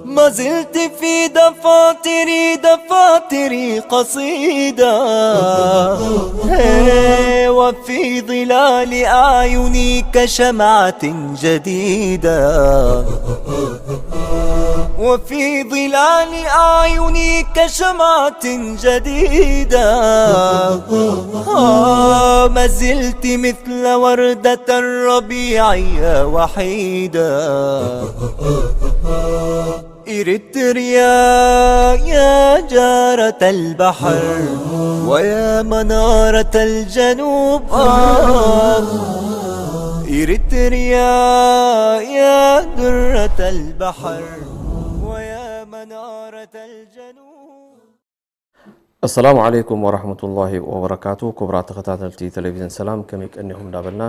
ما زلت في دفاتري، دفاتري قصيدة، هي، وفي ظلال أعيني كشمعة جديدة، وفي ظلال أعيني كشمعة جديدة، آه، ما زلت مثل وردة الربيع يا وحيدة. إريتريا يا جارة البحر ويا منارة الجنوب، آه. إريتريا يا درة البحر ويا منارة الجنوب. ኣሰላሙ ዓለይኩም ወራህመቱላሂ ወበረካቱ። ክቡራት ተኸታተልቲ ቴሌቪዝን ሰላም፣ ከመይ ቀኒኹም እንዳበልና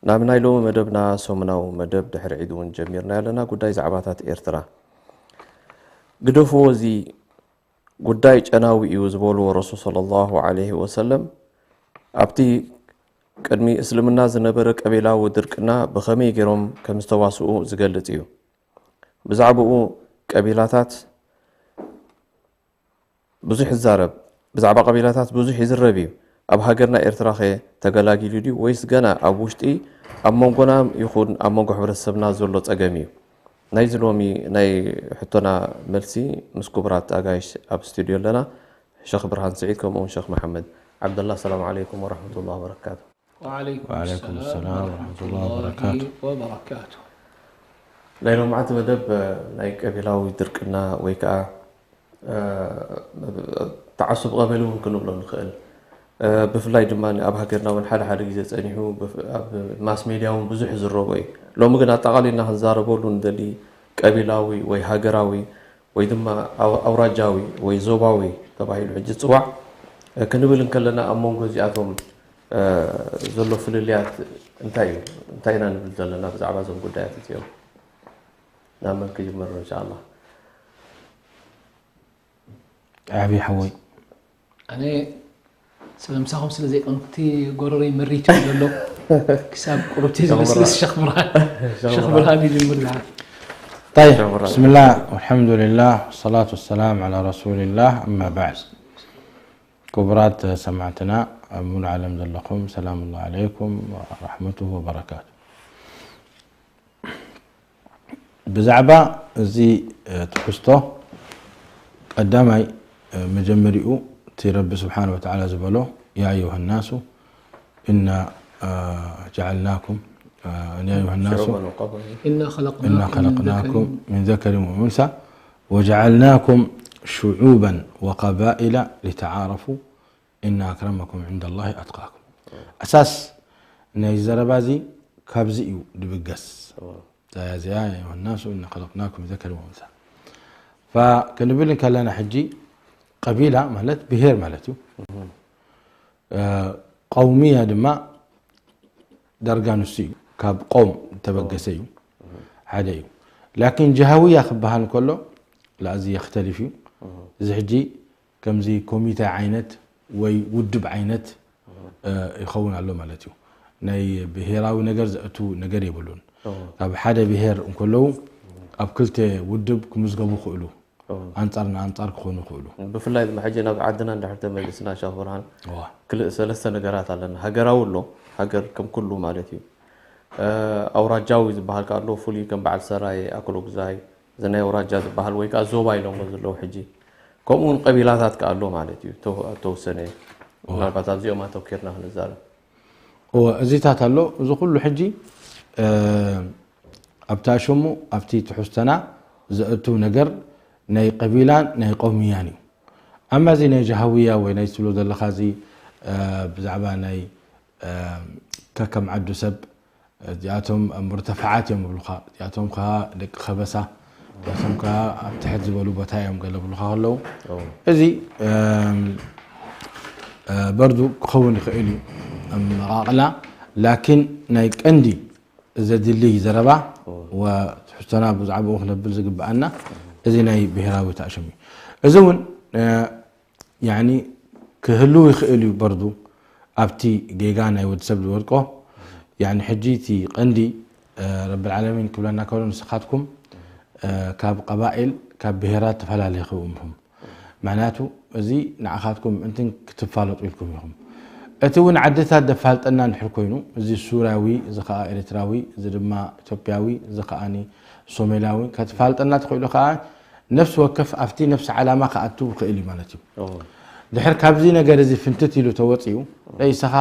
ናብ ናይ ሎሚ መደብና፣ ሰሙናዊ መደብ፣ ድሕሪ ዒድ እውን ጀሚርና ኣለና። ጉዳይ ዛዕባታት ኤርትራ ግደፍዎ፣ እዚ ጉዳይ ጨናዊ እዩ ዝበልዎ ረሱል ሰለላሁ ዓለይሂ ወሰለም ኣብቲ ቅድሚ እስልምና ዝነበረ ቀቢላዊ ድርቅና ብኸመይ ገይሮም ከም ዝተዋስኡ ዝገልጽ እዩ። ብዛዕባኡ ቀቢላታት ብዙሕ ይዛረብ፣ ብዛዕባ ቀቢላታት ብዙሕ ይዝረብ እዩ። ኣብ ሃገርና ኤርትራኸ ተገላጊሉ ድዩ ወይስ ገና ኣብ ውሽጢ፣ ኣብ መንጎና ይኹን ኣብ መንጎ ሕብረተሰብና ዘሎ ጸገም እዩ? ናይዚ ሎሚ ናይ ሕቶና መልሲ ምስ ክቡራት ኣጋይሽ ኣብ ስቱድዮ ኣለና። ሸኽ ብርሃን ስዒድ ከምኡውን ሸኽ መሓመድ ዓብደላ። ሰላም ዓለይኩም ወረሕመቱላሂ ወበረካቱ። ወዓለይኩም ሰላም ወረሕመቱላሂ ወበረካቱ። ናይ ሎምዓቲ መደብ ናይ ቀቢላዊ ድርቅና ወይ ከዓ ተዓሱብ ቀበሊ እውን ክንብሎ ንኽእል። ብፍላይ ድማ ኣብ ሃገርና እውን ሓደ ሓደ ግዜ ፀኒሑ ኣብ ማስ ሜድያ እውን ብዙሕ ዝረቦ እዩ። ሎሚ ግን ኣጠቓሊልና ክንዛረበሉ ንደሊ ቀቢላዊ ወይ ሃገራዊ ወይ ድማ ኣውራጃዊ ወይ ዞባዊ ተባሂሉ ሕጂ ዝፅዋዕ ክንብል እንከለና ኣብ መንጎ እዚኣቶም ዘሎ ፍልልያት እንታይ እዩ? እንታይ ኢና ንብል ዘለና ብዛዕባ እዞም ጉዳያት እዚኦም? ናብ መን ክጅምር? እንሻላ ዓብዪ ሓወይ። ኣነ ስለምሳኹም ስለ ዘይቀንኩ እቲ ጎረረይ መሪት እዩ ዘሎ። ክሳብ ቁሩብቲ ዝልስልስ ሸኽ ብርሃን ሸኽ ብርሃን ይጅምር ዝሓ طيب، بسم الله والحمد لله والصلاة والسلام على رسول الله، أما بعد. ክቡራት ሰማዕትና ኣብ ሙሉእ ዓለም ዘለኹም ሰላም ላህ ዓለይኩም ወራሕመቱሁ ወበረካቱ። ብዛዕባ እዚ ትሕዝቶ ቀዳማይ መጀመሪኡ እቲ ረቢ ስብሓን ወተዓላ ዝበሎ ያ ኣዩሃ ናሱ እና ጀዓልናኩም ያ ኣዩሃ ናሱ إنا خلقناكم إنا خلقناكم من ذكر وأنثى وجعلناكم شعوبا وقبائل لتعارفوا إن أكرمكم عند الله أتقاكم. ኣሳስ ናይ ዘረባ እዚ ካብዚ እዩ ድብገስ። እዛ እዚኣ ያ ኣዩሃ ናሱ እና ኸለቅናኩም ዘከር ወኡንሳ ፋ ክንብል እንከለና ሕጂ ቀቢላ ማለት ብሄር ማለት እዩ። ቀውምያ ድማ ዳርጋ ንሱ እዩ፣ ካብ ቆም ተበገሰ እዩ፣ ሓደ እዩ። ላኪን ጀሃውያ ክበሃል እንከሎ ላዚ የክተሊፍ እዩ። እዚ ሕጂ ከምዚ ኮሚተ ዓይነት ወይ ውድብ ዓይነት ይኸውን ኣሎ ማለት እዩ። ናይ ብሄራዊ ነገር ዘእቱ ነገር የብሉን። ካብ ሓደ ብሄር እንከለዉ ኣብ ክልተ ውድብ ክምዝገቡ ይኽእሉ፣ ኣንጻር ንኣንጻር ክኾኑ ይኽእሉ። ብፍላይ ድማ ሕጂ ናብ ዓድና እንድሕር ተመሊስና ሸኽ ብርሃን ክልእ ሰለስተ ነገራት ኣለና። ሃገራዊ ኣሎ፣ ሃገር ከም ኩሉ ማለት እዩ። ኣውራጃዊ ዝበሃል ከኣ ኣሎ፣ ፍሉይ ከም በዓል ሰራየ፣ ኣክሎጉዛይ፣ እዚ ናይ ኣውራጃ ዝበሃል ወይ ከኣ ዞባ ኢሎሞ ዘለዉ ሕጂ። ከምኡ እውን ቀቢላታት ከኣ ኣሎ ማለት እዩ፣ ተወ- ተወሰነ። ምናልባት ኣብዚኦም ኣተኪርና ክንዛረብ። እወ፣ እዚታት ኣሎ። እዚ ኩሉ ሕጂ ኣብታ ሽሙ ኣብቲ ትሕዝቶና ዘእቱ ነገር ናይ ቀቢላን ናይ ቀውምያን እዩ። ኣማ እዚ ናይ ጃሃውያ ወይ ናይ ትብሎ ዘለኻ እዚ ብዛዕባ ናይ ከከም ዓዱ ሰብ እዚኣቶም ሙርተፈዓት እዮም ይብሉኻ፣ እዚኣቶም ከዓ ደቂ ከበሳ፣ እዚኣቶም ከዓ ኣብ ትሕት ዝበሉ ቦታ እዮም ገለ ብሉኻ ከለዉ እዚ በርዱ ክኸውን ይኽእል እዩ ኣመቓቕላ። ላኪን ናይ ቀንዲ ዘድሊ ዘረባ ወትሕዝቶና ብዛዕባኡ ክነብል ዝግብኣና እዚ ናይ ብሄራዊ ተኣሽም እዩ። እዚ እውን ያኒ ክህልው ይኽእል እዩ በርዱ ኣብቲ ጌጋ ናይ ወዲ ሰብ ዝወድቆ። ያኒ ሕጂ እቲ ቀንዲ ረብል ዓለሚን ክብለና ከሎ ንስኻትኩም ካብ ቀባኢል ካብ ብሄራት ተፈላለይኹም ኢኹም። ምክንያቱ እዚ ንዓኻትኩም ምእንትን ክትፋለጡ ኢልኩም ኢኹም። እቲ እውን ዓድታት ደፋልጠና እንድሕር ኮይኑ እዚ ሱርያዊ እዚ ከዓ ኤርትራዊ እዚ ድማ ኢትዮጵያዊ እዚ ከዓኒ ሶሜላዊ ከትፋልጠና ተኽእሉ ከዓ ነፍሲ ወከፍ ኣብቲ ነፍሲ ዓላማ ክኣቱ ይኽእል እዩ ማለት እዩ። ድሕር ካብዚ ነገር እዚ ፍንትት ኢሉ ተወፂኡ ኢሰኻ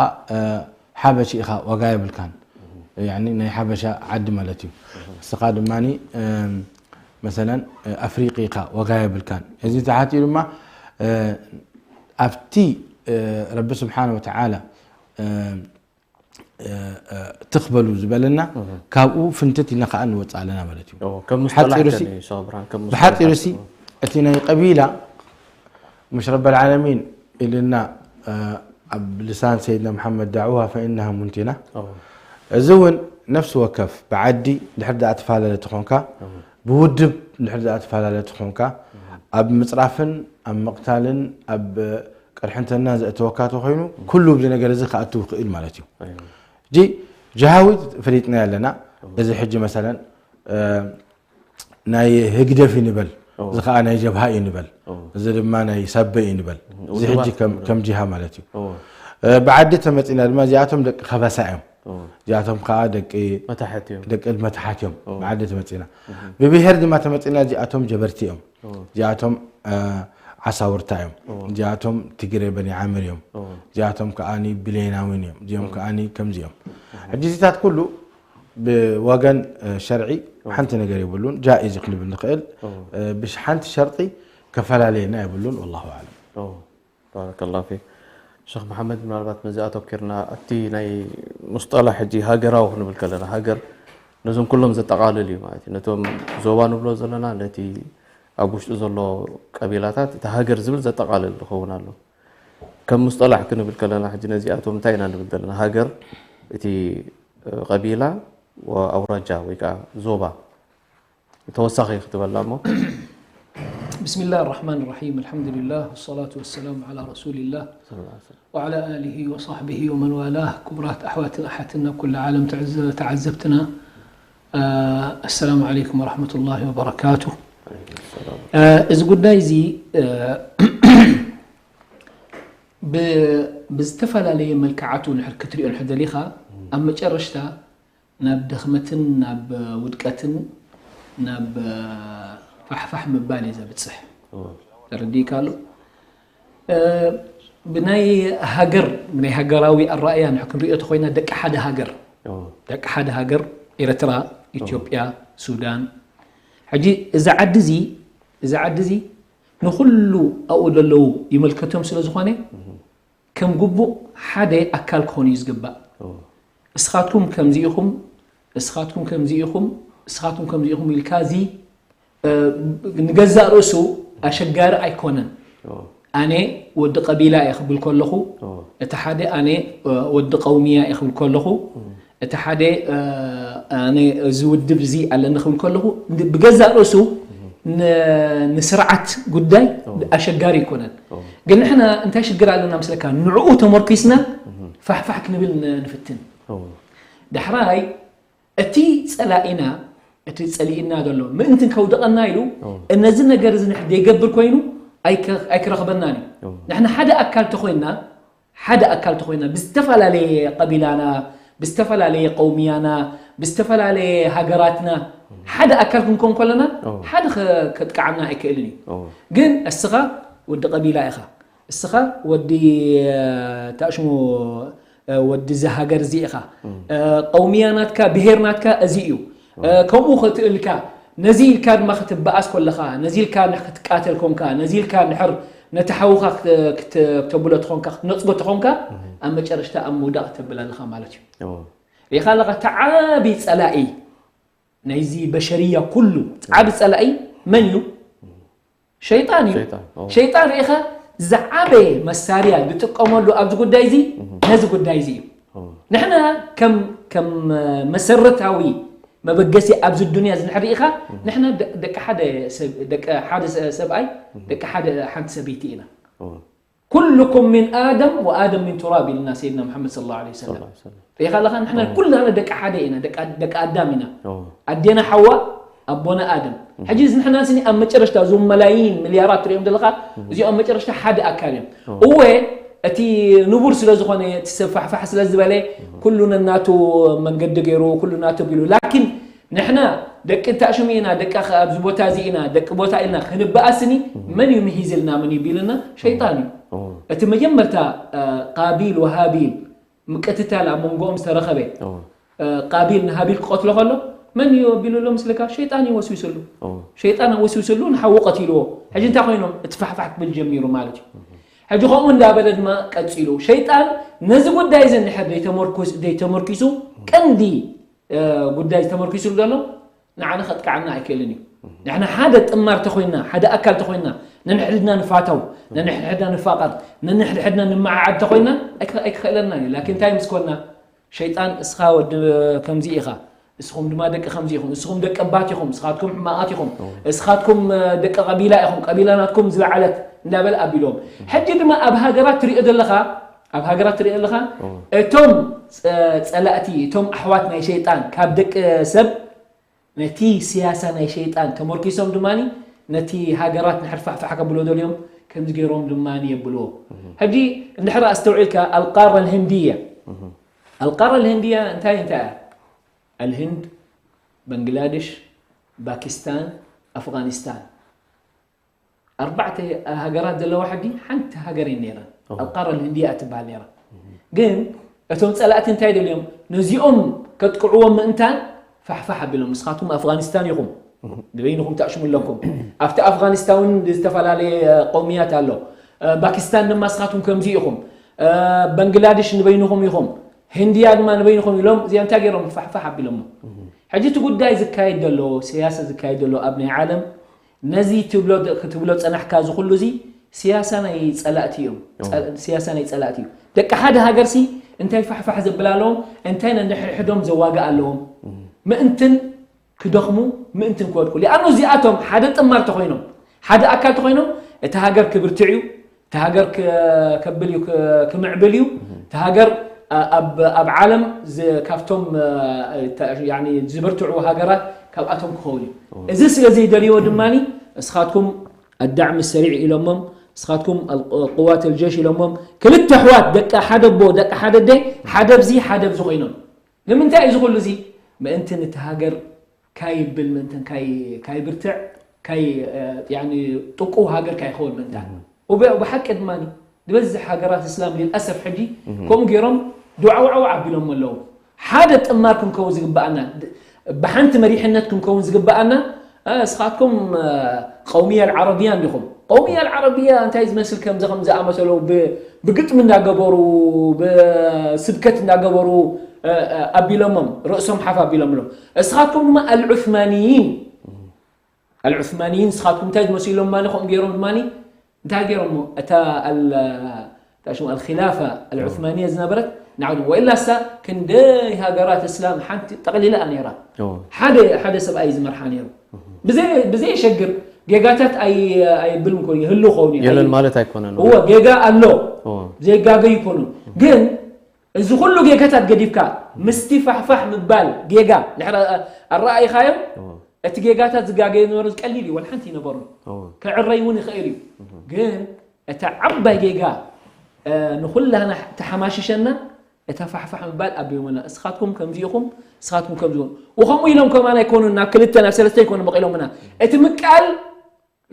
ሓበሺ ኢኻ ዋጋ የብልካን። ያኒ ናይ ሓበሻ ዓዲ ማለት እዩ። እስኻ ድማ መሰለን ኣፍሪቂ ኢኻ ዋጋ የብልካን። እዚ ተሓትኡ ድማ ኣብቲ ረቢ ስብሓን ወተዓላ ትኽበሉ ዝበለና ካብኡ ፍንትት ኢልና ከዓ ንወፅእ ኣለና ማለት እዩ። ብሓፂሩ ሲ እቲ ናይ ቀቢላ مش رب العالمين إلنا ኣብ ልሳን ሰይድና መሓመድ ዳዕዋ ፈኢናሃ ሙንቲና። እዚ እውን ነፍሲ ወከፍ ብዓዲ ድሕር ዳኣ ተፈላለ ተኾንካ ብውድብ ድሕር ዳኣ ተፈላለ ተኾንካ ኣብ ምፅራፍን ኣብ ምቕታልን ኣብ ቅርሕንተና ዘእተወካ ተኮይኑ ኩሉ ብዚ ነገር እዚ ክኣትው ይኽእል ማለት እዩ። ጂ ጅሃዊ ፈሊጥና ኣለና። እዚ ሕጂ መሰለን ናይ ህግደፍ ይንበል እዚ ከዓ ናይ ጀብሃ እዩ ንበል እዚ ድማ ናይ ሳበ እዩ ንበል እዚ ሕጂ ከም ጅሃ ማለት እዩ። ብዓዲ ተመፂና ድማ እዚኣቶም ደቂ ከበሳ እዮም። እዚኣቶም ከዓ ደቂ መታሓት እዮም። ብዓዲ ተመፂና ብብሄር ድማ ተመፂና እዚኣቶም ጀበርቲ እዮም። እዚኣቶም ዓሳውርታ እዮም። እዚኣቶም ትግሬ በኒ ዓምር እዮም። እዚኣቶም ከዓ ብሌናዊን እዮም። እዚኦም ከዓ ከምዚ እዮም። ሕጂ እዚታት ኩሉ ብወገን ሸርዒ ሓንቲ ነገር የብሉን። ጃኢዝ ክንብል ንኽእል። ብሽ ሓንቲ ሸርጢ ከፈላለየና የብሉን። ወላሁ ኣዕለም። ባረከላሁ ፊክ ሸኽ መሓመድ። ምናልባት ነዚ ኣተኪርና እቲ ናይ ሙስጠላሕ ሕጂ ሃገራዊ ክንብል ከለና ሃገር ነዞም ኩሎም ዘጠቓልል እዩ ማለት እዩ። ነቶም ዞባ ንብሎ ዘለና ነቲ ኣብ ውሽጡ ዘሎ ቀቢላታት እቲ ሃገር ዝብል ዘጠቓልል ዝኸውን ኣሎ። ከም ሙስጠላሕ ክንብል ከለና ሕጂ ነዚኣቶም እንታይ ኢና ንብል ዘለና? ሃገር፣ እቲ ቀቢላ፣ ኣውራጃ ወይ ከዓ ዞባ ተወሳኺ ክትበላ እሞ። بسم الله الرحمن الرحيم الحمد لله والصلاة والسلام على رسول الله وعلى آله وصحبه ومن والاه. ክቡራት ኣሕዋትን ኣሓትን ኣብ ኩሉ ዓለም ተዓዘብትና ኣሰላሙ ዓለይኩም ወረሕመቱላሂ ወበረካቱ። እዚ ጉዳይ እዚ ብዝተፈላለየ መልክዓቱ ንድሕር ክትሪኦ ንድሕር ደሊኻ ኣብ መጨረሽታ ናብ ድኽመትን ናብ ውድቀትን ናብ ፋሕፋሕ ምባል እዩ ዘብፅሕ። ተረዲእካ ኣሎ። ብናይ ሃገር ብናይ ሃገራዊ ኣረኣእያ ንሕ ክንሪኦ ተኮይና ደቂ ሓደ ሃገር ደቂ ሓደ ሃገር ኤርትራ፣ ኢትዮጵያ፣ ሱዳን። ሕጂ እዚ ዓዲ እዚ እዚ ዓዲ እዚ ንኩሉ ኣብኡ ዘለዉ ይመልከቶም ስለ ዝኾነ ከም ግቡእ ሓደ ኣካል ክኾን እዩ ዝግባእ። እስኻትኩም ከምዚ ኢኹም፣ እስኻትኩም ከምዚ ኢኹም፣ እስኻትኩም ከምዚ ኢኹም ኢልካ እዚ ንገዛእ ርእሱ ኣሸጋሪ ኣይኮነን። ኣነ ወዲ ቀቢላ እየ ክብል ከለኹ እቲ ሓደ ኣነ ወዲ ቀውሚያ እየ ክብል ከለኹ እቲ ሓደ ኣነ እዚ ውድብ እዚ ኣለኒ ክብል ከለኹ ብገዛእ ርእሱ ንስርዓት ጉዳይ ኣሸጋሪ ኣይኮነን። ግን ንሕና እንታይ ሽግር ኣለና ምስለካ ንዕኡ ተመርኪስና ፋሕፋሕ ክንብል ንፍትን። ዳሕራይ እቲ ጸላኢና እቲ ጸሊእና ዘሎ ምእንትን ከውድቐና ኢሉ እነዚ ነገር እዚ ንሕ ዘይገብር ኮይኑ ኣይክረኽበናን እዩ። ንሕና ሓደ ኣካል ተኮይንና ሓደ ኣካል ተኮይንና ብዝተፈላለየ ቀቢላና ብዝተፈላለየ ቀውሚያና ብዝተፈላለየ ሃገራትና ሓደ ኣካል ክንኮን ከለና ሓደ ከጥቃዓና ኣይክእልን እዩ። ግን እስኻ ወዲ ቀቢላ ኢኻ እስኻ ወዲ ታሽሙ ወዲ እዚ ሃገር እዚ ኢኻ። ቀውሚያ ናትካ ብሄር ናትካ እዚ እዩ። ከምኡ ክትእልካ ነዚ ኢልካ ድማ ክትበኣስ ከለኻ ነዚ ኢልካ ክትቃተል ኮንካ ነዚ ኢልካ ድሕር ነቲ ሓውኻ ክተብሎ ተኾንካ ክትነፅጎ ተኾንካ ኣብ መጨረሽታ ኣብ ምውዳቕ ተብል ኣለኻ ማለት እዩ። ሪኢኻ ኣለኻ እቲ ዓብዪ ፀላኢ ናይዚ በሸርያ ኩሉ ዓብዪ ፀላኢ መን እዩ? ሸይጣን እዩ። ሸይጣን ሪኢኻ ዝዓበየ መሳርያ ዝጥቀመሉ ኣብዚ ጉዳይ እዚ ነዚ ጉዳይ እዚ እዩ። ንሕና ከም ከም መሰረታዊ መበገሲ ኣብዚ ዱንያ እዚ ንሕርኢኻ ንሕና ደቂ ሓደ ሰብ ደቂ ሓደ ሰብኣይ ደቂ ሓደ ሓንቲ ሰበይቲ ኢና። ኩልኩም ሚን ኣደም ወኣደም ሚን ቱራብ ኢልና ሰይድና መሓመድ ሰለላሁ ዐለይሂ ወሰለም። ርኢኻ ኣለኻ ንሕና ኩላና ደቂ ሓደ ኢና፣ ደቂ ኣዳም ኢና። ኣዴና ሓዋ ኣቦና ኣደም። ሕጂ እዚ ንሕና ስኒ ኣብ መጨረሽታ እዞም መላይን ሚልያራት ትሪኦም ዘለኻ እዚኦም ኣብ መጨረሽታ ሓደ ኣካል እዮም። እወ እቲ ንቡር ስለ ዝኾነ እቲ ሰብ ፋሕፋሕ ስለ ዝበለ ኩሉ ነናቱ መንገዲ ገይሩ ኩሉ ናቱ ቢሉ ላኪን ንሕና ደቂ እንታሽሙ ኢና ደቂ ኣብዚ ቦታ እዚ ኢና ደቂ ቦታ ኢልና ክንበኣስኒ መን እዩ ምሂዝልና መን እዩ ቢልና ሸይጣን እዩ። እቲ መጀመርታ ቃቢል ወሃቢል ምቅትታል ኣብ መንጎኦም ዝተረኸበ ቃቢል ንሃቢል ክቐትሎ ከሎ መን እዩ ኣቢሉሎ ምስልካ? ሸይጣን እዩ ወስዊስሉ። ሸይጣን ወስዊስሉ ንሓዉ ቀቲልዎ። ሕጂ እንታይ ኮይኖም? እቲ ፋሕፋሕ ክብል ጀሚሩ ማለት እዩ። ሕጂ ከምኡ እንዳበለ ድማ ቀፂሉ። ሸይጣን ነዚ ጉዳይ እዚ እንድሕር ዘይተመርኩስ- ዘይተመርኪሱ ቀንዲ ጉዳይ ዝተመርኪስሉ ዘሎ ንዓና ከጥቅዓና ኣይክእልን እዩ። ንሕና ሓደ ጥማር ተኮይና፣ ሓደ ኣካል ተኮይና፣ ነንሕድሕድና ንፋተው፣ ነንሕድሕድና ንፋቀር፣ ነንሕድሕድና ንመዓዓድ ተኮይና ኣይክ- ኣይክኽእለና እዩ። ላኪን እንታይ ምስ ኮና? ሸይጣን እስኻ ወዲ ከምዚ ኢኻ፣ እስኹም ድማ ደቂ ከምዚ ኢኹም፣ እስኹም ደቂ ባት ኢኹም፣ እስኻትኩም ሕማቃት ኢኹም፣ እስኻትኩም ደቂ ቀቢላ ኢኹም፣ ቀቢላ ናትኩም ዝለዓለት እንዳበለ ኣቢሎም። ሕጂ ድማ ኣብ ሃገራት ትሪኦ ዘለኻ ኣብ ሃገራት ትሪኦ ኣለኻ እቶም ጸላእቲ እቶም ኣሕዋት ናይ ሸይጣን ካብ ደቂ ሰብ ነቲ ስያሳ ናይ ሸይጣን ተመርኪሶም ድማ ነቲ ሃገራት ንሕርፋሕፋሕ ከብሎ ደልዮም ከምዚ ገይሮም ድማ የብልዎ። ሕጂ እንድሕር ኣስተውዒልካ ኣልቃራ ልህንድያ ኣልቃራ ልህንድያ እንታይ እንታይ እያ? ኣልህንድ፣ በንግላደሽ፣ ፓኪስታን፣ ኣፍጋኒስታን ኣርባዕተ ሃገራት ዘለዋ ሕጂ ሓንቲ ሃገር እየን ነይረን። ኣልቃራ ልህንድያ ትበሃል ነይራ። ግን እቶም ጸላእቲ እንታይ ደልዮም ነዚኦም ከጥቅዕዎም ምእንታን ፋሕፋሕ ኣቢሎም ንስኻትኩም ኣፍጋኒስታን ኢኹም ንበይንኹም ተኣሽሙ ኣለኩም። ኣብቲ ኣፍጋኒስታን እውን ዝተፈላለየ ቀውምያት ኣሎ። ፓኪስታን ድማ ንስኻትኩም ከምዚ ኢኹም። በንግላደሽ ንበይንኹም ኢኹም። ህንድያ ድማ ንበይንኹም ኢሎም እዚኣ እንታይ ገይሮም ፋሕፋሕ ኣቢሎሞ። ሕጂ እቲ ጉዳይ ዝካየድ ዘሎ ስያሰ ዝካየድ ዘሎ ኣብ ናይ ዓለም ነዚ ትብሎ ክትብሎ ጸናሕካ እዚ ኩሉ እዚ ስያሳ ናይ ጸላእቲ እዮም። ስያሳ ናይ ጸላእቲ እዩ። ደቂ ሓደ ሃገርሲ እንታይ ፋሕፋሕ ዘብላ ኣለዎም እንታይ ነንሕድሕዶም ዘዋግእ ኣለዎም ምእንትን ክደኽሙ ምእንትን ክወድቁ ሊኣኑ እዚኣቶም ሓደ ጥማር ተኮይኖም ሓደ ኣካል ተኮይኖም እቲ ሃገር ክብርትዕ እዩ እቲ ሃገር ከብል እዩ ክምዕብል እዩ እቲ ሃገር ኣብ ዓለም ካብቶም ዝበርትዑ ሃገራት ካብኣቶም ክኸውን እዩ እዚ ስለ ዘይደልይዎ ድማ እስኻትኩም ኣዳዕሚ ሰሪዕ ኢሎሞም እስኻትኩም ቅዋት ልጀሽ ኢሎሞም ክልተ ኣሕዋት ደቂ ሓደ ኣቦ ደቂ ሓደ ኣደ ሓደ ብዚ ሓደ ብዚ ኮይኖም ንምንታይ እዩ ዝኩሉ እዚ ምእንትን እቲ ሃገር ካይብል ምእንትን ካይብርትዕ ጥቁው ሃገር ካይኸውን ምእንታ ብሓቂ ድማ ዝበዝሕ ሃገራት እስላም ልልኣሰፍ ሕጂ ከምኡ ገይሮም ዱዓውዓው ኣቢሎም ኣለዉ ሓደ ጥማር ክንከውን ዝግበኣና ብሓንቲ መሪሕነት ክንከውን ዝግበኣና እስኻትኩም ቀውምያ ዓረብያ እንዲኹም ቀውምያ ዓረብያ እንታይ ዝመስል ከምዚ ከም ዝኣመሰሉ ብግጥሚ እንዳገበሩ ብስብከት እንዳገበሩ ኣቢሎሞም ርእሶም ሓፍ ኣቢሎምሎም እስኻትኩም ድማ ኣልዑስማንይን ኣልዑስማንይን እስኻትኩም እንታይ ዝመስሎም ማኒ ከምኡ ገይሮም ድማ እንታይ ገይሮሞ እታ ሽሙ ኣልኪላፋ ኣልዑስማንያ ዝነበረት ንዓዱ ወኢላሳ ክንደይ ሃገራት እስላም ሓንቲ ጠቕሊላ ነይራ ሓደ ሓደ ሰብኣይ ዝመርሓ ነይሩ ብዘይ ሸግር ጌጋታት ኣይብልን ኮ ይህሉ ኸውን የለን ማለት ኣይኮነን እዎ ጌጋ ኣሎ ዘይጋገ ይኮኑ ግን እዚ ኩሉ ጌጋታት ገዲፍካ ምስቲ ፋሕፋሕ ምባል ጌጋ ኣረኣይኻዮ እቲ ጌጋታት ዝጋገየ ነበሩ ቀሊል እዩ ወላ ሓንቲ ይነበሩ ክዕረይ እውን ይኽእል እዩ ግን እታ ዓባይ ጌጋ ንኩላና ተሓማሽሸና እታ ፋሕፋሕ ምባል ኣቢሞና እስኻትኩም ከምዚኢኹም እስኻትኩም ከምዚ ወኸምኡ ኢሎም ከማን ኣይኮኑን ናብ ክልተ ናብ ሰለስተ ይኮኑ መቂሎምና እቲ ምቃል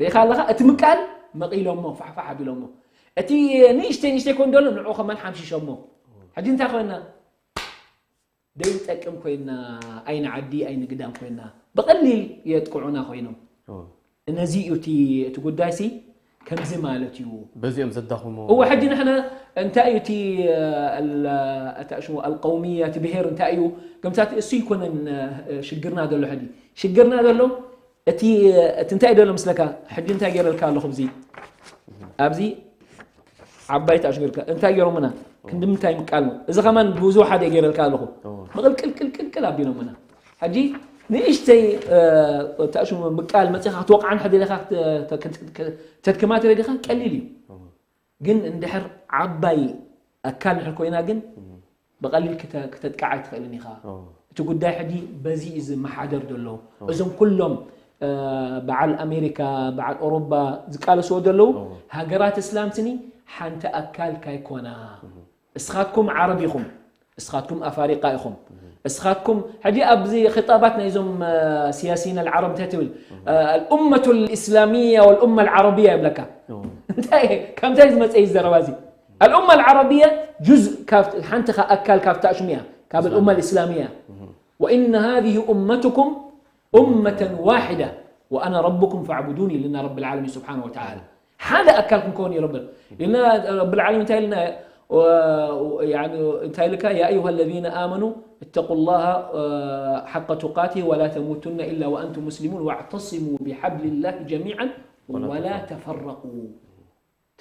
ርኢኻ ኣለኻ እቲ ምቃል መቂሎሞ ፋሕፋሕ ኣቢሎሞ እቲ ንእሽተይ ንእሽተይ ኮን ደሎ ንዑ ከማን ሓምሽሾሞ ሕጂ እንታይ ኮይና ደይንጠቅም ኮይና ኣይንዓዲ ኣይንግዳም ኮይና ብቐሊል የጥቅዑና ኮይኖም ነዚ እዩ እቲ እቲ ጉዳይ ሲ ከምዚ ማለት እዩ በዚኦም ዘዳኽሞ እወ ሕጂ ንሕና እንታይ እዩ እቲ ኣታሽሙ ኣልቀውሚያ እቲ ብሄር እንታይ እዩ ከምሳት እሱ ይኮነን ሽግርና ዘሎ ሕጂ ሽግርና ዘሎ እቲ እቲ እንታይ ደሎ ምስለካ ሕጂ እንታይ ገይረልካ ኣለኹ እዚ ኣብዚ ዓባይ ተኣሽሙ ጌርካ እንታይ ገይሮምና? ክንዲ ምንታይ ምቃል ነው? እዚ ከማን ብዙ ሓደ ገይረልካ ኣለኹ። እዎ። ምቕልቅልቅልቅልቅል ኣቢሎምና። ሕጂ ንእሽተይ ተኣሽሙ ምቃል መፂኻ ክትወቕዓን ሕደለኻ ተድክማ ተደሊኻ ቀሊል እዩ። ግን እንድሕር ዓባይ ኣካል ድሕር ኮይና ግን ብቐሊል ክተ- ክተጥቃዓ ኣይትኽእልን ኢኻ። እቲ ጉዳይ ሕጂ በዚ እዩ ዝመሓደር ዘሎ። እዞም ኩሎም በዓል ኣሜሪካ፣ በዓል ኦሮባ ዝቃለስዎ ዘለዉ ሃገራት እስላም ስኒ ሓንቲ ኣካል ካይኮና። እስኻትኩም ዓረብ ኢኹም፣ እስኻትኩም ኣፋሪቃ ኢኹም። እስኻትኩም ሕጂ ኣብዚ ክጣባት ናይዞም ሲያሲን ኣልዓረብ እንታይ ትብል? ኣልኡመቱ ልእስላሚያ ወልኡመ ኣልዓረቢያ ይብለካ። እንታይ ከምታይ ዝመፀ እዩ ዘረባ እዚ? ኣልኡመ ኣልዓረቢያ ጁዝ ሓንቲ ኣካል ካብታ ሽሙያ ካብ ኣልኡመ ልእስላሚያ። ወኢነ ሃዚህ ኡመትኩም ኡመተን ዋሒዳ ወኣና ረብኩም ፈዕቡዱኒ ኢልና ረብ ልዓለሚን ስብሓን ወተዓላ። ሓደ ኣካል ክንከውን ይረብር ኢልና ረብ ልዓለሚን እንታይ ኢልና እንታይ ኢልካ? ያ ኣዩሃ ለዚነ ኣመኑ እተቁ ላሃ ሓቀ ቱቃቲህ ወላ ተሙቱነ ኢላ ወኣንቱም ሙስሊሙን ዋዕተሲሙ ቢሓብሊላሂ ጀሚዓን ወላ ተፈረቁ።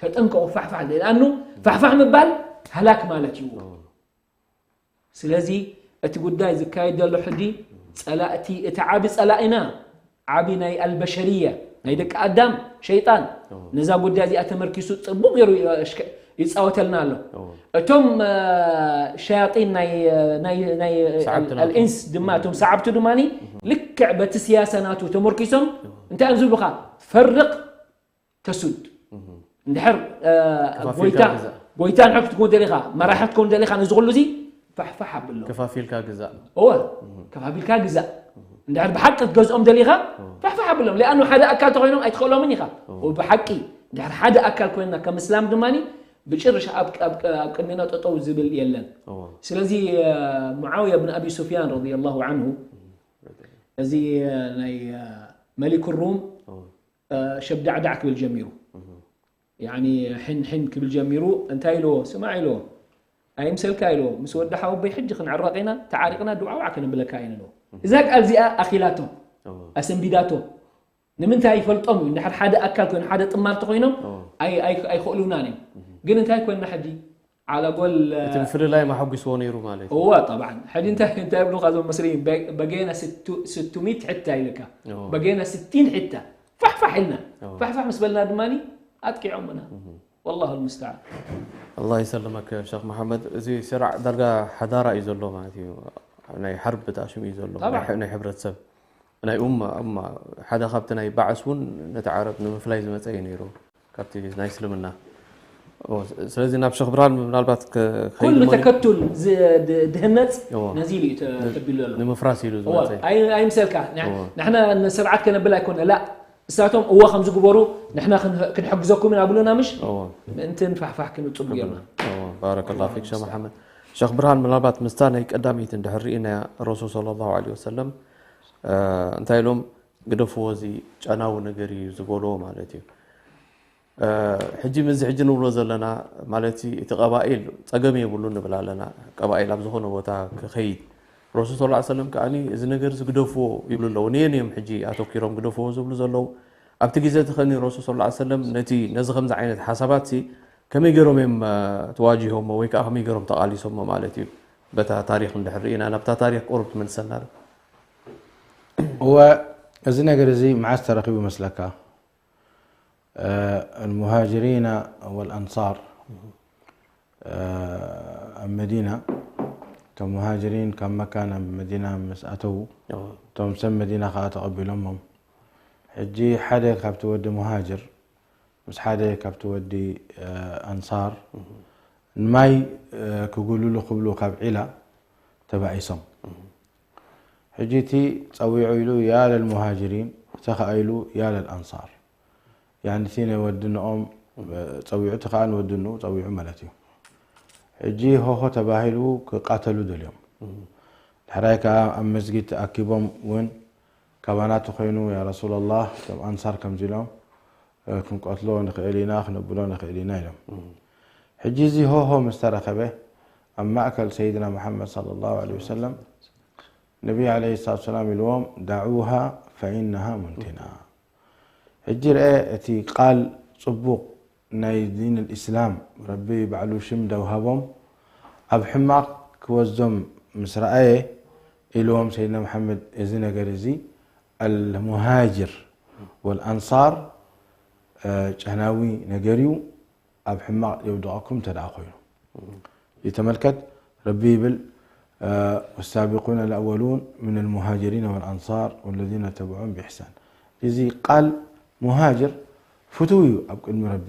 ተጠንቀቑ ፋሕፋሕ ለኣኑ ፋሕፋሕ ምባል ሃላክ ማለት እዩ። ስለዚ እቲ ጉዳይ ዝካየድ ዘሎ ሕጂ ጸላእቲ እቲ ዓቢ ጸላኢና ዓቢ ናይ ኣልበሸርያ ናይ ደቂ ኣዳም ሸይጣን ነዛ ጉዳይ እዚኣ ተመርኪሱ ጽቡቕ ገይሩ ይጻወተልና ኣሎ። እቶም ሸያጢን ናይ ኣልኢንስ ድማ እቶም ሰዓብቱ ድማ ልክዕ በቲ ስያሰ ናቱ ተመርኪሶም እንታይ እዮም ዝብሉኻ? ፈርቕ ተሱድ እንድሕር ጎይታ ጎይታ ንሕር ክትከውን ደሊኻ መራሒ ክትከውን ደሊኻ ነዚ ኩሉ እዚ ፋሕፋሕ ኣብሎ። ከፋፊልካ ግዛእ። እወ ከፋፊልካ ግዛእ። እንድሕር ብሓቂ ክትገዝኦም ደሊኻ ፋሕፋሕ ኣብሎም። ሊኣኑ ሓደ ኣካል ተኮይኖም ኣይትኽእሎምን ኢኻ። ብሓቂ እንድሕር ሓደ ኣካል ኮይንና ከም እስላም ድማ ብጭርሽ ኣብ ቅድሜና ጠጠው ዝብል የለን። ስለዚ ሙዓውያ ብን ኣቢ ሱፍያን ረዲየላሁ ዓንሁ እዚ ናይ መሊክ ሩም ሸብዳዕዳዕ ክብል ጀሚሩ። ያኒ ሕን ሕን ክብል ጀሚሩ። እንታይ ኢልዎ? ስማዕ ኢልዎ። ኣይምሰልካ ኢልዎ። ምስ ወዲ ሓወቦይ ሕጂ ክንዕረቕ ኢና፣ ተዓሪቕና ድዋዕዋዕ ከነብለካ ኢና ኢልዎ። እዛ ቃል እዚኣ ኣኺላቶ፣ ኣሰንቢዳቶ። ንምንታይ ይፈልጦም እዩ። እንድሕር ሓደ ኣካል ኮይኖም፣ ሓደ ጥማርቲ ኮይኖም ኣይክእሉናን እዮም። ግን እንታይ ኮይንና ሕጂ? ዓለጎል እቲ ምፍልላይ ማሐጒስዎ ነይሩ ማለት እዩ። እዋ ጠብዓን ሕጂ እንታይ እንታይ ይብሉኻ እዞም መስሪን በጌና ስቱሚት ሕታ ኢልካ በጌና ስቲን ሕታ ፋሕፋሕ ኢልና ፋሕፋሕ ምስ በልና ድማ ኣጥቂዖምና። والله المستعان። ኣላህ ይሰልመክ ሸኽ መሓመድ። እዚ ስራዕ ዳርጋ ሓዳራ እዩ ዘሎ ማለት እዩ። ናይ ሓርብ ተኣሽሙ እዩ ዘሎ ናይ ሕብረተሰብ ናይ ኡማ ኡማ ሓደ ካብቲ ናይ ባዕስ እውን ነቲ ዓረብ ንምፍላይ ዝመፀ እዩ ነይሩ ካብቲ ናይ እስልምና። ስለዚ ናብ ሸኽ ብርሃን ምናልባት ኩሉ ተከቱል ድህነፅ ነዚ ኢሉ እዩ ተቢሉ ኣሎ። ንምፍራስ ኢሉ ዝመፀ ኣይምሰልካ ንሕና ንስርዓት ከነብል ኣይኮነ ላ እሳቶም እወ ከም ዝግበሩ ንሕና ክንሕግዘኩም ኢና ብሉና ምሽ ምእንትን ፋሕፋሕ ክንብል ፅቡቅ ጌርና። ባረከላ ፊክ ሸኽ መሓመድ። ሸኽ ብርሃን ምናልባት ምስታ ናይ ቀዳመይቲ እንድሕር ርኢናያ ረሱል ሰለላሁ ዐለይሂ ወሰለም እንታይ ኢሎም ግደፍዎ እዚ ጨናዊ ነገር እዩ ዝበልዎ ማለት እዩ። ሕጂ ምዚ ሕጂ ንብሎ ዘለና ማለት እቲ ቀባኢል ፀገም የብሉ ንብል ኣለና። ቀባኢል ኣብ ዝኾነ ቦታ ክኸይድ ረሱል ሰለላሁ ዐለይሂ ወሰለም ከኣ እዚ ነገር እዚ ግደፍዎ ይብሉ ኣለዉ። ንየን እዮም ሕጂ ኣተኪሮም ግደፍዎ ዝብሉ ዘለዉ? ኣብቲ ግዜ እቲ ከኒ ረሱል ሰለላሁ ዐለይሂ ወሰለም ነቲ ነዚ ከምዚ ዓይነት ሓሳባት ከመይ ገይሮም እዮም ተዋጂሆሞ ወይ ከዓ ከመይ ገይሮም ተቓሊሶሞ ማለት እዩ? በታ ታሪክ እንድሕር ርኢና ናብታ ታሪክ ቁሩብ ትመልሰና ዶ? እወ እዚ ነገር እዚ መዓስ ተረኺቡ ይመስለካ? المهاجرين والأنصار ኣብ መዲና እቶም ሙሃጅሪን ካብ መካ ናብ መዲና ምስ ኣተዉ እቶም ሰብ መዲና ከዓ ተቐቢሎሞም። ሕጂ ሓደ ካብቲ ወዲ ሙሃጅር ምስ ሓደ ካብቲ ወዲ ኣንሳር ንማይ ክጉልሉ ክብሉ ካብ ዒላ ተባኢሶም። ሕጂ እቲ ፀዊዑ ኢሉ ያ ለልሙሃጅሪን እቲ ከዓ ኢሉ ያ ለልኣንሳር። ያኒ እቲ ናይ ወድንኦም ፀዊዑ እቲ ከዓ ንወድንኡ ፀዊዑ ማለት እዩ። ሕጂ ሆሆ ተባሂሉ ክቃተሉ ደልዮም። ድሕራይ ከዓ ኣብ መስጊድ ተኣኪቦም እውን ካባና ተኮይኑ ያ ረሱላላህ እቶም ኣንሳር ከምዚ ኢሎም ክንቀትሎ ንኽእል ኢና ክነብሎ ንኽእል ኢና ኢሎም። ሕጂ እዚ ሆሆ ምስ ተረኸበ ኣብ ማእከል ሰይድና መሓመድ ሰለላሁ ዐለይሂ ወሰለም ነቢይ ዐለይሂ ሰላቱ ወሰላም ኢልዎም ዳዑሃ ፈኢነሃ ሙንቲና። ሕጂ ርአ እቲ ቃል ጽቡቕ ናይ ዲን الإسلام ረቢ ባዕሉ ሽም ደውሃቦም ኣብ ሕማቕ ክወስዶም ምስ ረኣየ ኢልዎም ሰይድና መሓመድ እዚ ነገር እዚ المهاجر والأنصار ጨናዊ ነገር እዩ ኣብ ሕማቕ የውድቐኩም እንተ ደኣ ኮይኑ ይተመልከት ረቢ ይብል والسابقون الأولون من المهاجرين والأنصار والذين تبعوهم بإحسان እዚ ቃል مهاجر ፍቱው እዩ ኣብ ቅድሚ ረቢ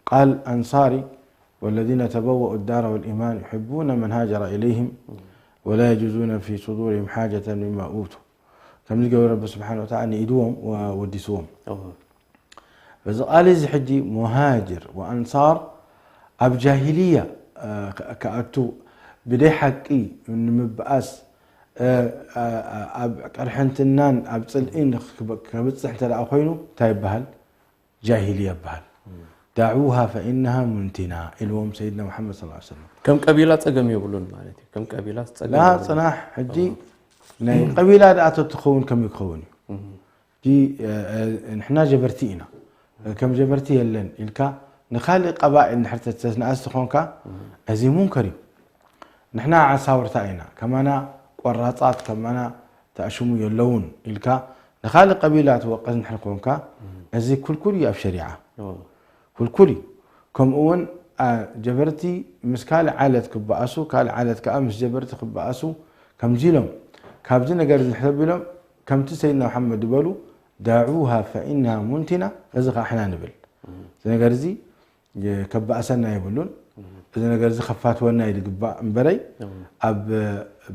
ቃል أنصاري والذين تبوأوا الدار والإيمان يحبون من هاجر إليهم ولا يجدون في صدورهم حاجة مما أوتوا ከምዚ ገበረ ረቢ ስብሓን ወተዓላ ንኢድዎም ወዲስዎም በዚ ቃል እዚ ሕጂ ሙሃጅር ወኣንሳር ኣብ ጃሂልያ ክኣቱ ብደይ ሓቂ ንምብኣስ ኣብ ቅርሕንትናን ኣብ ፅልኢን ከብፅሕ እንተ ኮይኑ እንታይ ይበሃል ጃሂልያ ይበሃል دعوها فإنها منتنة ኢልዎም ሰይድና መሓመድ صلى الله عليه وسلم ከም ቀቢላ ጸገም የብሉን ማለት እዩ ከም ቀቢላ ጸገም ላ የብሉን። ጽናሕ ሕጂ ናይ ቀቢላ ደኣ ተትኸውን ከመይ ክኸውን እዩ ሕጂ ንሕና ጀበርቲ ኢና ከም ጀበርቲ የለን ኢልካ ንካልእ ቀባኢል ንድሕር ተተንኣስ ተኾንካ እዚ ሙንከር እዩ ንሕና ዓሳውርታ ኢና ከማና ቆራጻት ከማና ተኣሽሙ የለውን ኢልካ ንኻልእ ቀቢላ ትወቅስ እንድሕር ኮንካ እዚ ኩልኩል እዩ ኣብ ሸሪዓ ኩልኩል እዩ ከምኡ እውን ጀበርቲ ምስ ካልእ ዓለት ክበኣሱ ካልእ ዓለት ከዓ ምስ ጀበርቲ ክበኣሱ ከምዚ ኢሎም ካብዚ ነገር እዚ ንሕሰብ ኢሎም ከምቲ ሰይድና መሓመድ ዝበሉ ዳዑሃ ፈኢንሃ ሙንቲና እዚ ከዓ ሕና ንብል እዚ ነገር እዚ ከባእሰና የብሉን። እዚ ነገር እዚ ከፋትወና እዩ ዝግባእ እምበረይ ኣብ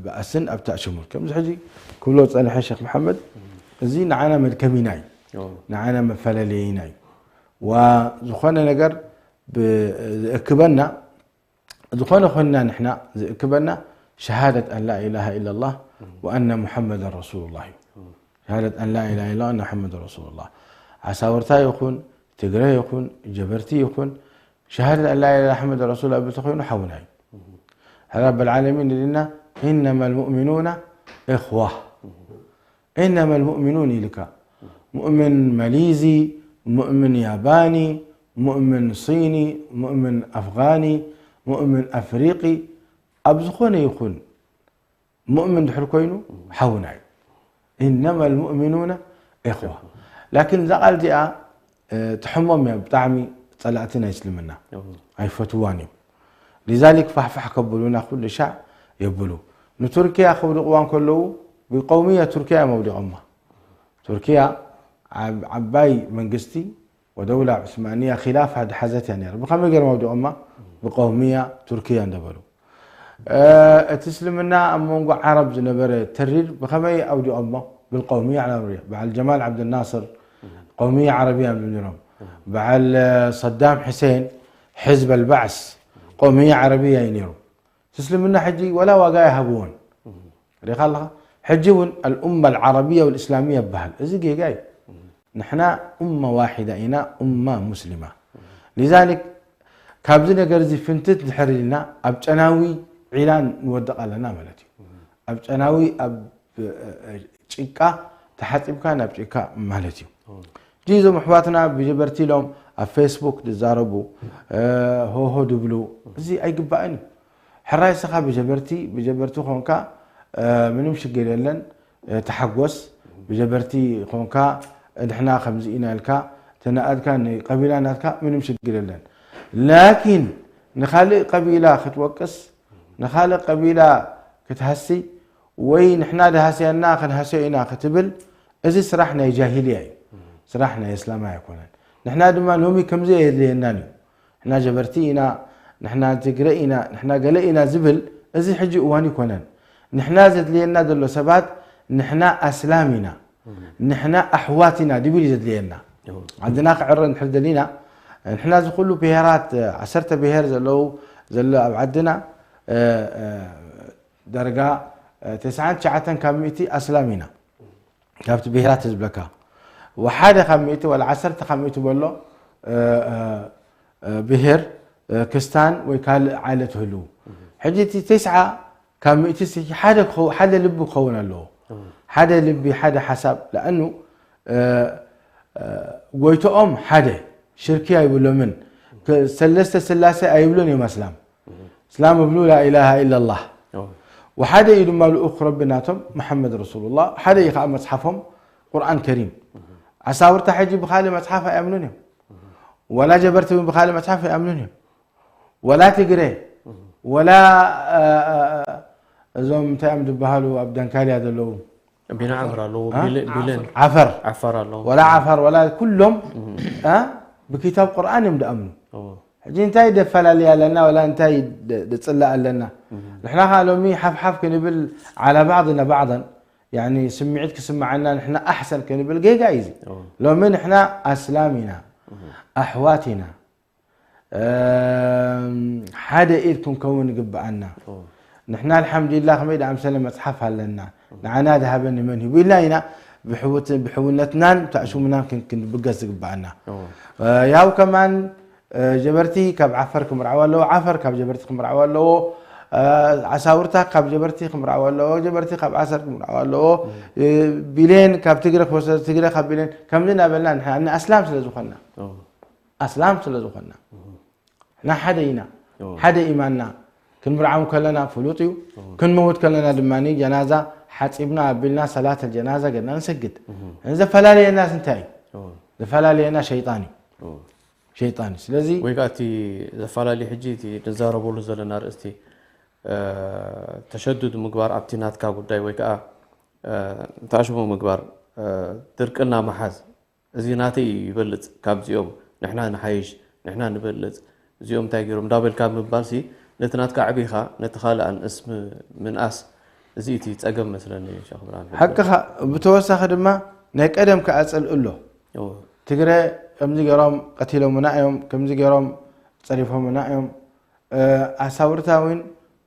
ባእስን ኣብ ተእሽሙር ከምዚ ሕጂ ክብሎ ዝፀንሐ ሸክ መሓመድ እዚ ንዓና መድከሚና እዩ ንዓና መፈላለየና እዩ ዋ ዝኾነ ነገር ዝእክበና ዝኾነ ኾንና ንሕና ዝእክበና ሸሃደት ኣን ላ ኢላሃ ኢላ ላህ ወኣነ ሙሐመደን ረሱሉ ላህ እዩ ሸሃደት ኣን ላ ኢላሃ ኢላ ላህ ወኣነ ሙሐመደን ረሱሉ ላህ ዓሳውርታ ይኹን ትግረ ይኹን ጀበርቲ ይኹን ሸሃደት ኣን ላ ኢላሃ ኢላ ላህ ሙሐመደን ረሱሉ ላህ እብል ተኾይኑ ሓውና እዩ ሕራ በልዓለሚን ኢልና ኢነማ ልሙእሚኑና እኽዋ إنما المؤمنون ኢልካ ሙእምን መሊዚ ሙእምን ያባኒ ሙእምን ሲኒ ሙእምን ኣፍጋኒ ሙእምን ኣፍሪቂ ኣብ ዝኾነ ይኹን ሙእምን ድሕር ኮይኑ ሓውና እዩ إنما المؤمنون إخوة ላኪን እዛ ቃል እዚኣ ትሕሞም እያ ብጣዕሚ ፀላእቲ ናይ እስልምና ኣይፈትዋን እዮም ሊዛሊክ ፋሕፋሕ ከብሉና ኩሉ ሻዕ የብሉ ንቱርኪያ ከውድቕዋ እንከለዉ ብቀውምያ ቱርኪያ እዮም ኣውዲቖማ ቱርኪያ ዓባይ መንግስቲ ወደውላ ዑስማንያ ኪላፋ ድሓዘት እያ ነይራ ብኸመይ ገይሮም ኣውዲቖማ ብቀውምያ ቱርኪያ እንደበሉ እቲ እስልምና ኣብ መንጎ ዓረብ ዝነበረ ተሪር ብኸመይ ኣውዲቖሞ ብልቀውምያ ዓረብያ በዓል ጀማል ዓብድናስር ቀውምያ ዓረብያ እዮም ነይሮም በዓል ሰዳም ሕሴን ሕዝብ ኣልባዕስ ቀውምያ ዓረብያ እዩ ነይሩ እስልምና ሕጂ ወላ ዋጋ ይሃብዎን ሪኻ ኣለኻ ሕጂ እውን ኣልኡማ ኣልዓረብያ ወልእስላምያ ይበሃል እዚ ጌጋ እዩ ንሕና ኡማ ዋሒዳ ኢና ኡማ ሙስሊማ ሊዛሊክ ካብዚ ነገር እዚ ፍንትት ድሕር ኢልና ኣብ ጨናዊ ዒላ ንወድቕ ኣለና ማለት እዩ ኣብ ጨናዊ ኣብ ጭቃ ተሓፂብካ ናብ ጭቃ ማለት እዩ ሕጂ እዞም ኣሕዋትና ብጀበርቲ ኢሎም ኣብ ፌስቡክ ዝዛረቡ ሆሆ ድብሉ እዚ ኣይግባእን እዩ ሕራይ ስኻ ብጀበርቲ ብጀበርቲ ኮንካ ምንም ሽግር የለን ተሓጎስ ብጀበርቲ ኮንካ ንሕና ከምዚ ኢና ኢልካ ተናኣድካ ንቀቢላ ናትካ ምንም ሽግር የለን ላኪን ንካልእ ቀቢላ ክትወቅስ ንካልእ ቀቢላ ክትሃሲ ወይ ንሕና ድሃስያና ክንሃስዮ ኢና ክትብል እዚ ስራሕ ናይ ጃሂልያ እዩ ስራሕ ናይ እስላማይ ኣይኮነን ንሕና ድማ ሎሚ ከምዚ የድልየናን እዩ ንሕና ጀበርቲ ኢና ንሕና ትግረ ኢና ንሕና ገለ ኢና ዝብል እዚ ሕጂ እዋን ይኮነን ንሕና ዘድልየና ዘሎ ሰባት ንሕና ኣስላም ኢና ንሕና ኣሕዋት ኢና ድብል እዩ ዘድልየና ዓድና ክዕረ እንድሕር ደሊና ንሕና እዚ ኩሉ ብሄራት ዓሰርተ ብሄር ዘለዉ ዘሎ ኣብ ዓድና ደረጋ ተስዓን ትሽዓተን ካብ ሚእቲ ኣስላም ኢና ካብቲ ብሄራት ዝብለካ ወሓደ ካብ ሚእቲ ወላ ዓሰርተ ካብ ሚእቲ በሎ ብሄር ክስታን ወይ ካልእ ዓይነት ህልው ሕጂ እቲ ተስዓ ካብ ሚእቲ ሓደ ሓደ ልቢ ክኸውን ኣለዎ ሓደ ልቢ ሓደ ሓሳብ ለኣኑ ጎይቶኦም ሓደ ሽርኪ ኣይብሎምን ሰለስተ ስላሴ ኣይብሉን እዮም ኣስላም። እስላም እብሉ ላኢላሃ ኢላላህ። ወሓደ እዩ ድማ ልኡኽ ረቢ ናቶም መሓመድ ረሱሉላህ። ሓደ እዩ ከዓ መፅሓፎም ቁርኣን ከሪም። ዓሳውርታ ሕጂ ብካልእ መፅሓፍ ኣይኣምኑን እዮም። ወላ ጀበርቲ እውን ብካልእ መፅሓፍ ኣይኣምኑን እዮም። ወላ ትግረ፣ ወላ እዞም እንታይ እዮም ዝበሃሉ ኣብ ደንካልያ ዘለዉ ቢና ዓምር ኣለዎ። አ? ቢሌን ዓፈር ዓፋር ኣለዎ። ወላ ዓፋር ወላ ኩሎም አ? ብኪታብ ቁርኣን እዮም ዝኣምኑ። ሕጂ እንታይ ደፈላለያ ኣለና ወላ እንታይ ደ- ደፅላእ ኣለና? ንሕና ከዓ ሎሚ ሓፍሓፍ ክንብል ዓላ ባዕድና ባዕዳን ያኒ ስምዒት ክስምዓና ንሕና ኣሕሰን ክንብል ጌጋ እዩ እዚ። ሎሚ ንሕና ኣስላም ኢና፣ ኣሕዋት ኢና። እም፣ ሓደ ኢድ ክንከውን ይግብኣና። ንሕና ኣልሓምዱሊላህ ከመይ ደኣምሰለ መፅሓፍ ኣለና፣ ንዓና ዝሃበኒ መን ሂቡ ኢልና ኢና ብሕውት- ብሕውነትናን ተኣሽሙናን ክን- ክንብገስ ዝግብኣና። ያው ከማን ጀበርቲ ካብ ዓፈር ክምርዓው ኣለዎ፣ ዓፈር ካብ ጀበርቲ ክምርዓው ኣለዎ፣ ዓሳውርታ ካብ ጀበርቲ ክምርዓው ኣለዎ፣ ጀበርቲ ካብ ዓሰር ክምርዓው ኣለዎ፣ ቢሌን ካብ ትግረ ክወሰድ ትግረ ካብ ቢሌን ከምዚ እናበልና ንሕና ኣስላም ስለ ዝኾንና ኣስላም ስለ ዝኾንና ንሕና ሓደ ኢና። ሓደ ኢማንና ክንምርዓው ከለና ፍሉጥ እዩ። ክንመውት ከለና ድማ ጀናዛ ሓፂብና ኣቢልና ሰላት ጀናዛ ገድና ንሰግድ። ዘፈላለየናስ እንታይ እዩ? ዘፈላለየና ሸይጣን እዩ። ሸይጣን እዩ። ስለዚ ወይ ከዓ እቲ ዘፈላለዩ ሕጂ እቲ ንዛረበሉ ዘለና ርእስቲ ተሸዱድ ምግባር ኣብቲ ናትካ ጉዳይ ወይ ከዓ ተኣሽሞ ምግባር ድርቅና መሓዝ እዚ ናተይ እዩ ይበልፅ ካብዚኦም ንሕና ንሓይሽ ንሕና ንበልፅ እዚኦም እንታይ ገይሮም እንዳበልካ ምባልሲ ነቲ ናትካ ኣዕቢኻ ነቲ ካልእ ኣንእስ ምንኣስ እዚ እቲ ፀገም መስለኒ ሸኽ ብርሃን። ሓቅኻ። ብተወሳኺ ድማ ናይ ቀደም ክኣፅል እሎ ትግረ ከምዚ ገይሮም ቀቲሎምና እዮም ከምዚ ገይሮም ፀሪፎምና እዮም። ኣሳውርታ እውን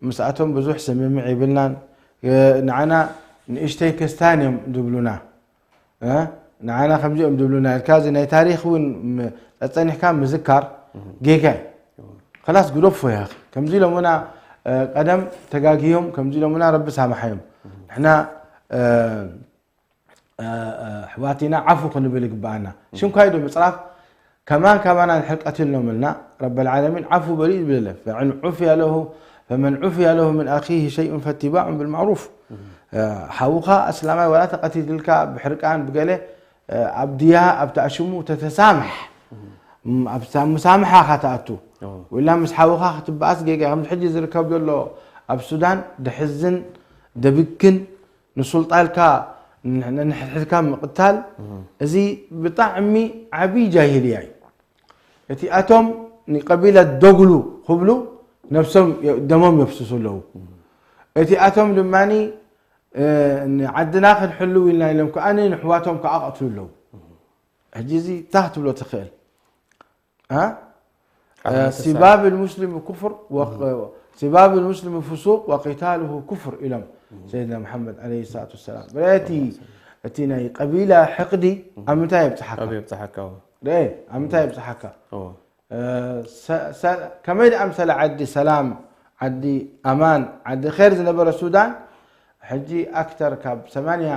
ምስኣቶም ብዙሕ ስምምዕ ይብልናን ንዓና ንእሽተይ ክስታን እዮም ዝብሉና። ንዓና ከምዚኦም ዝብሉና ኢልካ እዚ ናይ ታሪክ እውን ፀፀኒሕካ ምዝካር ጌጋ እዩ። ከላስ ግደፎ ያ ከምዚ ኢሎምና ቀደም ተጋግዮም ከምዚ ኢሎምና ረቢ ሳማሓዮም ንሕና ኣሕዋቲና ዓፉ ክንብል ይግበኣና። ሽም ካይዶ ምፅራፍ ከማን ካባና ንድሕር ቀቲልኖምልና ረበል ዓለሚን ዓፉ በሉ እዩ ዝብል። ፈዕን ዑፍያ ለሁ ፈመን ዑፍያ ለሁ ምን ኣኺሂ ሸይኡን ፈትባዑን ብልማዕሩፍ። ሓውኻ ኣስላማይ ዋላ ተቐቲልካ ብሕርቃን ብገለ ኣብ ድያ ኣብ ተኣሽሙ ተተሳምሕ ኣብ ምሳምሓ ኢኻ ትኣቱ። ወላ ምስ ሓውኻ ክትበኣስ ጌጋ ከም ሕጂ ዝርከብ ዘሎ ኣብ ሱዳን ደሕዝን ደብክን ንሱልጣ ኢልካ ንሕድሕድካ ምቕታል እዚ ብጣዕሚ ዓብዪ ጃሂልያ እዩ። እቲኣቶም ንቀቢላ ዶግሉ ክብሉ ነብሶም ደሞም የፍስሱ ኣለዉ። እቲኣቶም ድማ ንዓድና ክንሕልው ኢልና ኢሎም ከዓ ንሕዋቶም ከዓ ቀትሉ ኣለዉ። ሕጂ እዚ ታ ክትብሎ ትኽእል ها؟ سباب المسلم كفر و... سباب المسلم فسوق وقتاله كفر ኢሎም ሰይድና መሓመድ ዓለይሂ ሰላቱ ወሰላም። ርአ እቲ እቲ ናይ ቀቢላ ሕቕዲ ኣብ ምንታይ የብፅሓካ? ኣብ የብፅሓካ። ርአ ኣብ ምንታይ የብፅሓካ? ከመይ ደኣ ምሰለ ዓዲ ሰላም፣ ዓዲ ኣማን፣ ዓዲ ኸይር ዝነበረ ሱዳን ሕጂ ኣክተር ካብ ሰማንያ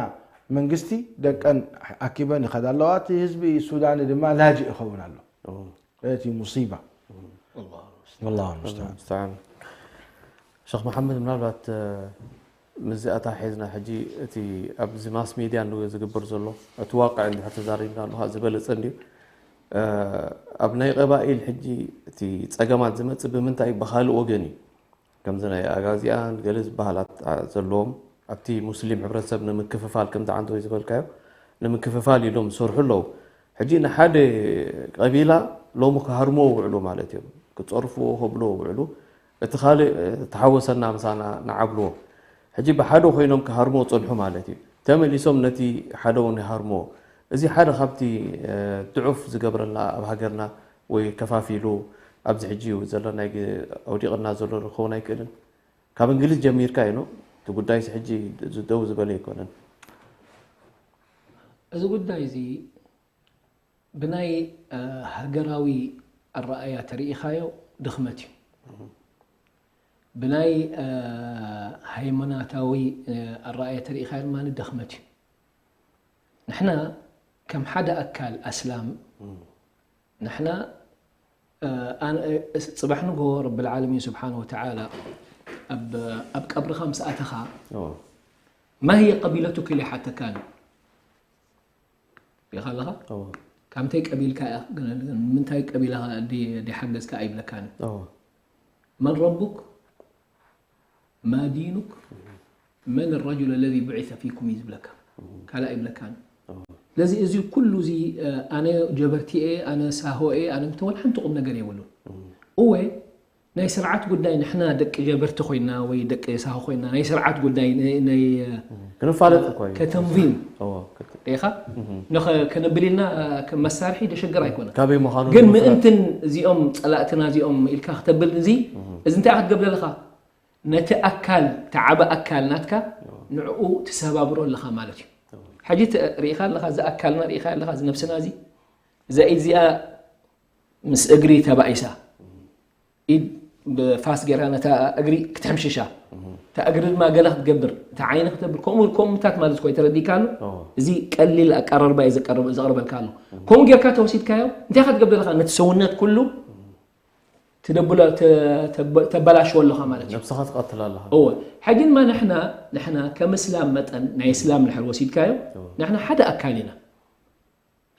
መንግስቲ ደቀን ኣኪበን ይኸዳ ኣለዋ። እቲ ህዝቢ ሱዳኒ ድማ ላጅእ ይኸውን ኣሎ። እቲ ሙሲባ። ወላሁ ሙስተዓን። ሙስተዓን። ሸኽ መሓመድ ምናልባት ምስዚ ኣተሓሒዝና ሕጂ እቲ ኣብዚ ማስ ሚድያ እንዶ ዝግበር ዘሎ እቲ ዋቅዕ እንድሕር ተዛሪብና ኣለኻ ዝበለፀ እንድዩ። ኣብ ናይ ቀባኢል ሕጂ እቲ ፀገማት ዝመፅእ ብምንታይ ብካልእ ወገን እዩ ከምዚ ናይ ኣጋዚኣን ገለ ዝበሃላት ዘለዎም ኣብቲ ሙስሊም ሕብረተሰብ ንምክፍፋል ከምቲ ዓንተወይ ዝበልካዮ ንምክፍፋል ኢሎም ዝሰርሑ ኣለዉ። ሕጂ ንሓደ ቀቢላ ሎሚ ክሃርምዎ ውዕሉ ማለት እዮም። ክፀርፍዎ ከብልዎ ውዕሉ እቲ ካልእ ተሓወሰና ምሳና ንዓብልዎ። ሕጂ ብሓደ ኮይኖም ክሃርምዎ ፀንሑ ማለት እዩ። ተመሊሶም ነቲ ሓደ እውን ይሃርምዎ። እዚ ሓደ ካብቲ ድዑፍ ዝገብረና ኣብ ሃገርና ወይ ከፋፊሉ ኣብዚ ሕጂ ዘለናይ ኣውዲቕና ዘሎ ክኸውን ኣይክእልን። ካብ እንግሊዝ ጀሚርካ እዩ እቲ ጉዳይስ ሕጂ ደው ዝበለ ኣይኮነን። እዚ ጉዳይ እዚ ብናይ ሃገራዊ ኣረኣያ ተሪኢኻዮ ድኽመት እዩ። ብናይ ሃይማኖታዊ ኣረኣያ ተሪኢኻዮ ድማ ድኽመት እዩ። ንሕና ከም ሓደ ኣካል ኣስላም ንሕና ኣነ ጽባሕ ንግሆ ረብል ዓለሚን ስብሓን ወተዓላ ኣብ ኣብ ቀብርኻ ምስ ኣተኻ ማ ህየ ቀቢለቱክ ኢለ ሓተካን ሪኻ ኣለኻ። ካብ ምንታይ ቀቢልካ እያ፣ ምንታይ ቀቢልካ ዲሓገዝካ ኣይብለካን። መን ረቡክ ማ ዲኑክ መን ረጁል ለዚ ቡዒሰ ፊኩም እዩ ዝብለካ፣ ካልእ ኣይብለካን። ስለዚ እዚ ኩሉ እዚ ኣነ ጀበርቲ እየ፣ ኣነ ሳሆ እየ፣ ኣነ ምተወል ሓንቲ ቁም ነገር የብሉን። እወ ናይ ስርዓት ጉዳይ ንሕና ደቂ ጀበርቲ ኮይና ወይ ደቂ ሳሆ ኮይና ናይ ስርዓት ጉዳይ ናይ ክንፋለጥ እኮ እዩ። ከተንዚም እዎ፣ ክት- ሪኻ ከነብል ኢልና ከም መሳርሒ ደሸገር ኣይኮነን። ካበይ ምዃኑ ግን ንምፍላጥ። ምእንትን እዚኦም ጸላእትና እዚኦም ኢልካ ክተብል እዚ እዚ እንታይ ክትገብር ኣለኻ? ነቲ ኣካል ተዓበ ኣካል ናትካ ንዕኡ ትሰባብሮ ኣለኻ ማለት እዩ። ሕጂ ተ- ርኢኻ ኣለኻ፣ እዚ ኣካልና ርኢኻ ኣለኻ፣ እዚ ነብስና እዚ እዛ ኢድ እዚኣ ምስ እግሪ ተባኢሳ ኢድ ብፋስ ጌራ ነታ እግሪ ክትሕምሽሻ እታ እግሪ ድማ ገለ ክትገብር እታ ዓይኒ ክትገብር ከምኡ ከምኡታት ማለት ኮይ ተረዲካ ኣሎ። እዚ ቀሊል ኣቀራርባ እዩ ዘቀርብ- ዘቕርበልካ ኣሎ። ከምኡ ጌርካ ተወሲድካዮ እንታይ ኢኻ ትገብር ኣለኻ? ነቲ ሰውነት ኩሉ ትደብሎ ተ- ተበ- ተበላሽዎ ኣለኻ ማለት እዩ። ነብስኻ ትቐትል ኣለኻ። እወ ሕጂ ድማ ንሕና ንሕና ከም እስላም መጠን ናይ እስላም ንሕር ወሲድካዮ ንሕና ሓደ ኣካል ኢና።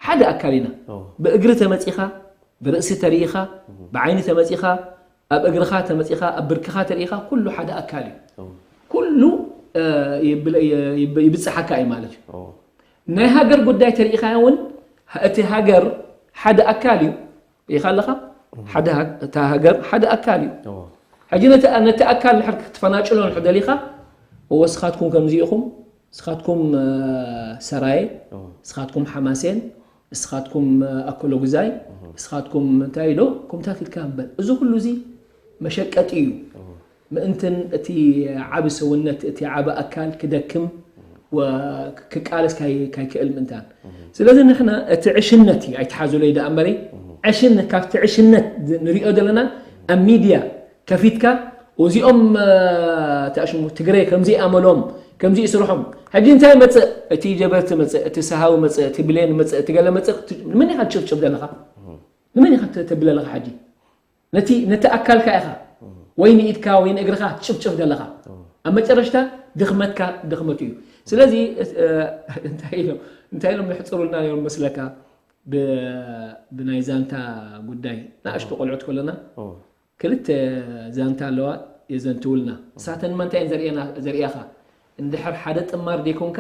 ሓደ ኣካል ኢና። ብእግሪ ተመጺኻ፣ ብርእሲ ተርኢኻ፣ ብዓይኒ ተመጺኻ፣ ኣብ እግርኻ ተመጺኻ፣ ኣብ ብርክኻ ተርኢኻ ኩሉ ሓደ ኣካል እዩ። ኩሉ ይብጸሓካ እዩ ማለት እዩ። ናይ ሃገር ጉዳይ ተርኢኻዮ እውን እቲ ሃገር ሓደ ኣካል እዩ። ርኢኻ ኣለኻ? ሓደ ሃ- እታ ሃገር ሓደ ኣካል እዩ። ሕጂ ነቲ ነቲ ኣካል ንድሕር ክትፈናጭሎ ንድሕር ደሊኻ እወ እስኻትኩም ከምዚ ኢኹም፣ እስኻትኩም ሰራየ፣ እስኻትኩም ሓማሴን፣ እስኻትኩም ኣኮሎጉዛይ፣ እስኻትኩም እንታይ ዶ ከምታት ኢልካ እምበር እዚ ኩሉ እዚ መሸቀጢ እዩ። ምእንትን እቲ ዓቢ ሰውነት እቲ ዓቢ ኣካል ክደክም ክቃለስ ካይክእል ምእንታን ስለዚ ንሕና እቲ ዕሽነት እዩ ኣይትሓዙለይ ደኣ እምበረይ ዕሽን ካብቲ ዕሽነት ንሪኦ ዘለና ኣብ ሚድያ ከፊትካ እዚኦም ተሽሙ ትግረ ከምዚ ኣመሎም ከምዚ ስርሖም ሕጂ እንታይ መፅእ እቲ ጀበርቲ መፅእ እቲ ሰሃዊ መፅእ እቲ ብሌን መፅእ እቲ ገለ መፅእ ንመን ኢኻ ትጭብጭብ ዘለኻ ንመን ኢኻ ተብል ኣለኻ ሕጂ ነቲ ነቲ ኣካልካ ኢኻ ወይ ንኢድካ ወይ ንእግርኻ ትጭፍጭፍ ዘለኻ ኣብ መጨረሽታ ድኽመትካ ድኽመቱ እዩ ስለዚ እንታይ ኢሎም እንታይ ኢሎም የሕፅሩልና እዮም መስለካ ብናይ ዛንታ ጉዳይ ንኣሽቱ ቆልዑት ከለና ክልተ ዛንታ ኣለዋ የዘንትውልና እሳተን መን እንታይ ዘርእያኻ እንድሕር ሓደ ጥማር ደይኮንካ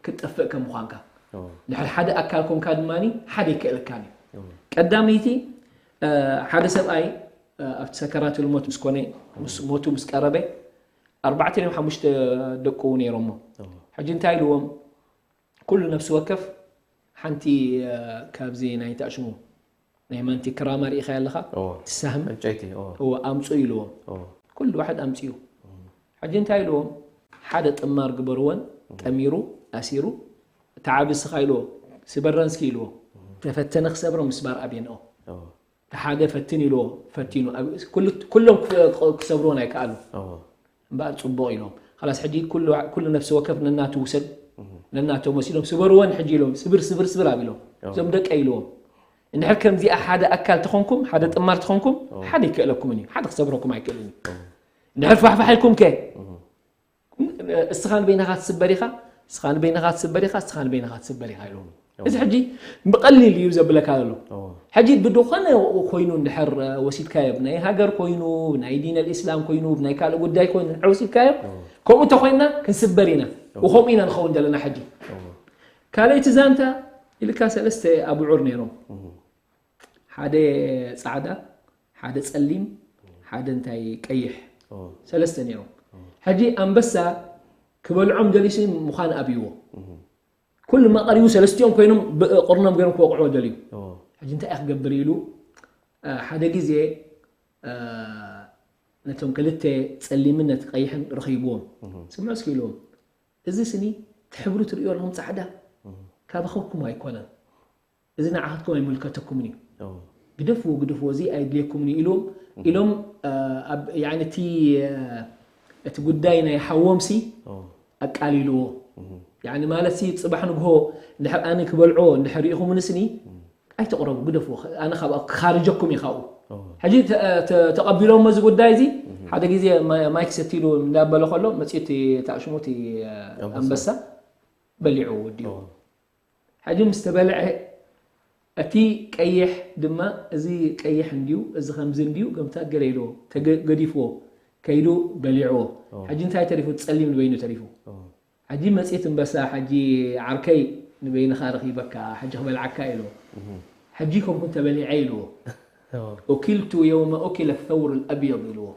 ክትጠፍእ ከም ምዃንካ ድሕር ሓደ ኣካል ኮንካ ድማ ሓደ ይክእለካን እዩ ቀዳመይቲ ሓደ ሰብኣይ ኣብቲ ሰከራት ልሞት ምስ ኮነ ሞቱ ምስ ቀረበ ኣርባዕተ እዮም ሓሙሽተ ደቁ ነይሮሞ ሕጂ እንታይ ኢልዎም ኩሉ ነፍሲ ወከፍ ሓንቲ ካብዚ ናይ ተኣሽሙ ናይ ማንቲ ክራማ ርኢኻ ኣለኻ ትሳህም ዕንጨይቲ እዎ ኣምፁ ኢልዎም ኩሉ ዋሕድ ኣምፅኡ ሕጂ እንታይ ኢልዎም ሓደ ጥማር ግበርወን ጠሚሩ ኣሲሩ ተዓቢ ስኻ ኢልዎ ስበረን እስኪ ኢልዎ ተፈተነ ክሰብሮ ምስባር ኣብየንኦ ተሓደ ፈትን ኢልዎ ፈቲኑ ኩሎም ክሰብርዎን ኣይከኣሉ እምበኣር ፅቡቕ ኢሎም ላስ ሕጂ ኩሉ ነፍሲ ወከፍ ነናቱ ውሰድ ነናቶም ወሲዶም ስበርወን ሕጂ ኢሎም ስብር ስብር ስብር ኣቢሎም እዞም ደቀ ኢልዎም እንድሕር ከምዚኣ ሓደ ኣካል ተኾንኩም ሓደ ጥማር ተኾንኩም ሓደ ይክእለኩምን እዩ ሓደ ክሰብረኩም ኣይክእልን እዩ እንድሕር ፋሕፋሕ ኢልኩም ከ እስኻ ንበይንኻ ትስበር ኢኻ እስኻ ንበይንኻ ትስበር ኢኻ እስኻ ንበይንኻ ትስበር ኢኻ ኢሎም እዚ ሕጂ ብቐሊል እዩ ዘብለካ ዘሎ ሕጂ ብድኾነ ኮይኑ እንድሕር ወሲድካዮ ብናይ ሃገር ኮይኑ ብናይ ዲን ኣልእስላም ኮይኑ ብናይ ካልእ ጉዳይ ኮይኑ እንድሕር ወሲድካዮ ከምኡ እንተኮይንና ክንስበር ኢና ወከምኡ ኢና ንኸውን ዘለና ሕጂ ካልኣይቲ ዛንታ ኢልካ ሰለስተ ኣብዑር ነይሮም ሓደ ፃዕዳ ሓደ ፀሊም ሓደ እንታይ ቀይሕ ሰለስተ ነይሮም ሕጂ ኣንበሳ ክበልዖም ደሊሲ ምዃን ኣብይዎ ኩሉ ማቐሪቡ ሰለስቲኦም ኮይኖም ቁርኖም ገይሮም ክወቕዕዎ ደልዩ ሕጂ እንታይ ክገብር ኢሉ ሓደ ግዜ ነቶም ክልተ ፀሊምን ነቲ ቀይሕን ረኺብዎም ስምዑ እስኪ ኢልዎም እዚ ስኒ ትሕብሩ ትርእዮ ኣለኹም ፃዕዳ ካባኸኩም ኣይኮነን እዚ ንዓኻትኩም ኣይምልከተኩምን እዩ ግደፍዎ ግደፍዎ እዚ ኣይድልየኩምን እዩ ኢልዎም ኢሎም እቲ እቲ ጉዳይ ናይ ሓዎም ሲ ኣቃሊልዎ ማለት ሲ ፅባሕ ንግሆ እንድሕር ኣነ ክበልዖ እንድሕር ርኢኹምኒ ስኒ ኣይተቕረቡ ግደፍዎ ኣነ ካብ ክኻርጀኩም እዩ ካብኡ ሕጂ ተቐቢሎሞ እዚ ጉዳይ እዚ ሓደ ግዜ ማይክ ሰቲሉ እንዳበለ ከሎ መፅኡ እቲ ታሽሙ እቲ ኣንበሳ በሊዑ ወዲኡ። ሕጂ ምስ ተበልዐ እቲ ቀይሕ ድማ እዚ ቀይሕ እንድዩ፣ እዚ ከምዚ እንድዩ፣ ገምታ ገለ ኢልዎ፣ ተገ-፣ ገዲፍዎ፣ ከይዱ በሊዕዎ። ሕጂ እንታይ ተሪፉ? ጸሊም ንበይኑ ተሪፉ። ሕጂ መጺት እምበሳ፣ ሕጂ ዓርከይ ንበይንኻ ረኺበካ፣ ሕጂ ክበልዓካ ኢልዎ። ሕጂ ከምኩን ተበሊዐ ኢልዎ። ኡኪልቱ የውመ ኡኪለ ሰውር ኣልኣብየድ ኢልዎ።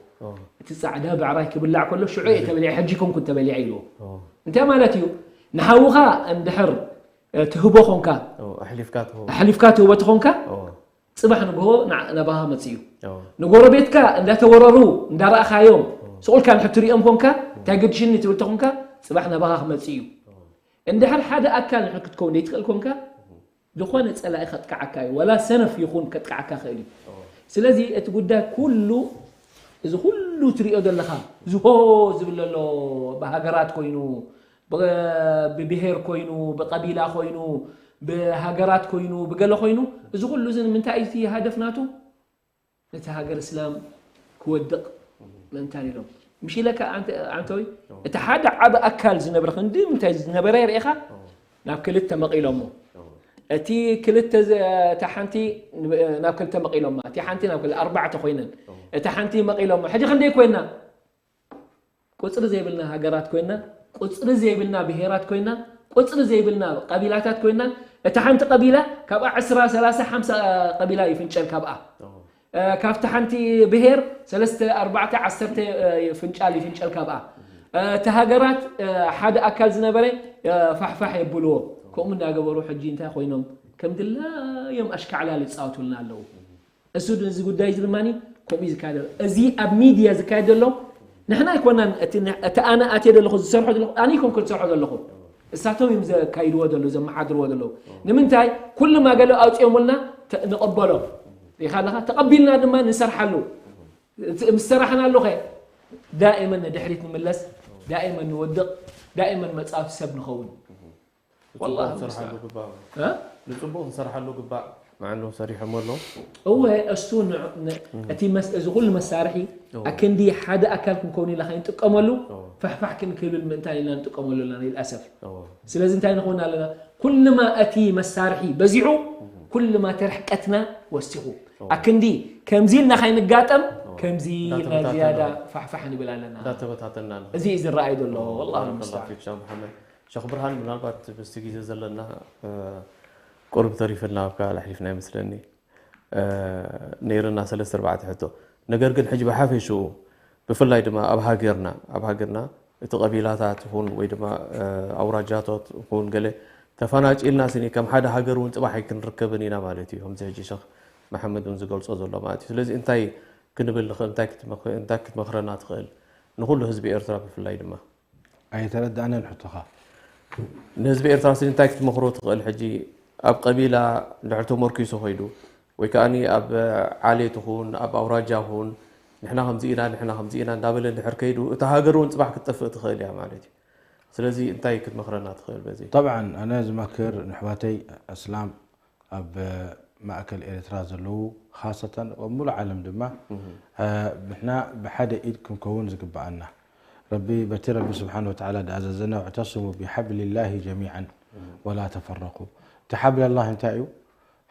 እቲ ጻዕዳ ብዕራይ ክብላዕ ከሎ ሽዑ እየ ተበሊዐ፣ ሕጂ ከምኩን ተበሊዐ ኢልዎ። እንታይ ማለት እዩ? ንሓውኻ እንድሕር ትህቦ ኾንካ፣ ኣሕሊፍካ ትህቦ። ኣሕሊፍካ ትህቦ ተኾንካ፣ ጽባሕ ንግሆ ና-፣ ናባኻ መጽእ እዩ። ንጎረቤትካ እንዳተወረሩ እንዳረኣኻዮም፣ ስቕ ኢልካ ንሕትሪኦም ኮንካ፣ እንታይ ገድሽኒ ትብል ተኾንካ፣ ጽባሕ ናባኻ ክመጽእ እዩ። እንድሕር ሓደ ኣካል ንሕር ክትከውን ዘይትኽእል ኮንካ፣ ዝኾነ ጸላኢ ከጥቅዓካ እዩ፣ ወላ ሰነፍ ይኹን ከጥቅዓካ ክእል እዩ። ስለዚ እቲ ጉዳይ ኩሉ፣ እዚ ኩሉ ትሪኦ ዘለኻ፣ ዝሆ ዝብል ዘሎ ብሃገራት ኮይኑ፣ ብ-፣ ብብሄር ኮይኑ፣ ብቀቢላ ኮይኑ፣ ብሃገራት ኮይኑ፣ ብገለ ኮይኑ፣ እዚ ኩሉ እዚ ንምንታይ እዩ እቲ ሃደፍ ናቱ? ነቲ ሃገር እስላም ክወድቕ ምእንታን ኢሎም። ምሽ ኢለካ ኣንተ-፣ ኣንቶይ፣ እቲ ሓደ ዓቢ ኣካል ዝነብረ ክንዲ ምንታይ ዝነበረ ርኢኻ ናብ ክልተ መቒሎሞ። እቲ ክልተ ዘ-፣ እታ ሓንቲ ናብ ክልተ መቒሎማ፣ እቲ ሓንቲ ናብ ክልተ፣ ኣርባዕተ ኮይነን። እታ ሓንቲ መቒሎሞ። ሕጂ ክንደይ ኮይና? ቁጽሪ ዘይብልና ሃገራት ኮይና፣ ቁጽሪ ዘይብልና ብሄራት ኮይና፣ ቁጽሪ ዘይብልና ቀቢላታት ኮይና፣ እታ ሓንቲ ቀቢላ ካብኣ ዕስራ፣ ሰላሳ፣ ሓምሳ ቀቢላ ይፍንጨል ካብኣ። እ፣ ካብቲ ሓንቲ ብሄር ሰለስተ፣ ኣርባዕተ፣ ዓሰርተ፣ እ፣ ፍንጫል ይፍንጨል ካብኣ። እ፣ እቲ ሃገራት፣ እ፣ ሓደ ኣካል ዝነበረ፣ እ፣ ፋሕፋሕ የብልዎ። ከምኡ እናገበሩ ሕጂ እንታይ ኮይኖም? ከም ድላዮም ኣሽካዕላል ይጻወቱልና ኣለዉ። እሱ ድ-፣ እዚ ጉዳይ እዚ ድማ ከምኡ እዩ ዝካየድ ዘሎ። እዚ ኣብ ሚድያ ዝካየድ ዘሎ ንሕና ኣይኮናን፣ እቲ ን-፣ እቲ ኣነ ኣትየ ዘለኹ ዝሰርሖ ዘለኹ ኣነ ኣይኮንኩ ዝሰርሖ ዘለኹ። እሳቶም እዮም ዘካይድዎ ዘለዉ፣ ዘመሓድርዎ ዘለዉ። ንምንታይ? ኩሉ ማገሎ ኣውፅኦምልና ተ-፣ ንቐበሎ። ሪኢኻ ኣለኻ? ተቐቢልና ድማ ንሰርሓሉ። እቲ ምስ ሰራሕናሉ ኸ ዳኢመን ንድሕሪት ንምለስ፣ ዳኢመን ንወድቕ፣ ዳኢመን መጻወቲ ሰብ ንኸውን። ወላሂ ንጽቡቕ ክንሰርሓሉ ግባእ። እ? ንጽቡቕ ክንሰርሓሉ ግባእ። ንዓኖም ሰሪሖም ኣለዉ። እወ፣ እሱ ን-፣ ን-፣ እቲ መስ-፣ እዚ ኩሉ መሳርሒ እወ። ኣክንዲ ሓደ ኣካል ክንከውን ኢልና ከይንጥቀመሉ፣ እወ። ፋሕፋሕ ክንክብል ምእንታን ኢልና ንጥቀመሉ ኣለና፣ ኢልኣሰፍ። እወ። ስለዚ እንታይ ንኸውን ኣለና? ኩልማ እቲ መሳርሒ በዚሑ፣ ኩልማ እቲ ርሕቀትና ወሲኹ። እወ። ኣክንዲ ከምዚ ኢልና ከይንጋጠም፣ እወ። ከምዚ ኢልና እንዳተበታተና። ዝያዳ ፋሕፋሕ ንብል ኣለና። እንዳተበታተና ንኸይድ። እዚ እዩ ዝረኣይ ዘሎ። እወ፣ ወላሂ ባረከላሁ ሙስተዓን። ፊክ ሻህ መሓመድ። ሸኽ ብርሃን፣ ምናልባት ምስቲ ግዜ ዘለና፣ እ፣ ቁሩብ ተሪፍና፣ ኣብ ካል ኣሕሊፍና ይመስለኒ። እ፣ ነይርና ሰለስተ ኣርባዕተ ሕቶ። ነገር ግን ሕጂ ብሓፈሽኡ፣ ብፍላይ ድማ ኣብ ሃገርና፣ ኣብ ሃገርና እቲ ቀቢላታት ይኹን ወይ ድማ፣ እ፣ ኣውራጃታት ይኹን ገለ ተፈናጪልና ስኒ ከም ሓደ ሃገር እውን ጽባሕ ኣይክንርከብን ኢና ማለት እዩ። ከምዚ ሕጂ ሸኽ መሓመድ እውን ዝገልጾ ዘሎ ማለት እዩ። ስለዚ እንታይ ክንብል ንኽእል፣ እንታይ ክትመኽ-፣ እንታይ ክትመኽረና ትኽእል? ንኹሉ ህዝቢ ኤርትራ ብፍላይ ድማ። ኣይተረዳእንን ሕቶኻ። ንህዝቢ ኤርትራ ስኒ እንታይ ክትመኽሮ ትኽእል? ሕጂ ኣብ ቀቢላ እንድሕር ተመርኪሱ ኸይዱ፣ ወይ ከኣ ኣብ ዓሌት ይኹን፣ ኣብ ኣውራጃ ይኹን፣ ንሕና ከምዚ ኢና፣ ንሕና ከምዚ ኢና እንዳበለ እንድሕር ከይዱ፣ እታ ሃገር እውን ጽባሕ ክትጠፍእ ትኽእል እያ ማለት እዩ። ስለዚ እንታይ ክትመኽረና ትኽእል በዚ? ጠብዓን፣ ኣነ ዝመክር ንኣሕዋተይ ኣስላም ኣብ ማእከል ኤርትራ ዘለዉ፣ ኻሰተን ኣብ ሙሉእ ዓለም ድማ፣ እህ። እ፣ ንሕና ብሓደ ኢድ ክንከውን ዝግብኣና። ረቢ፣ በቲ ረቢ ስብሓን ወተዓላ ዝኣዘዘና፣ "ወዕተስሙ ቢሓብሊላሂ ጀሚዓን እህ። ወላ ተፈረቁ።" እቲ ሓብለላህ እንታይ እዩ?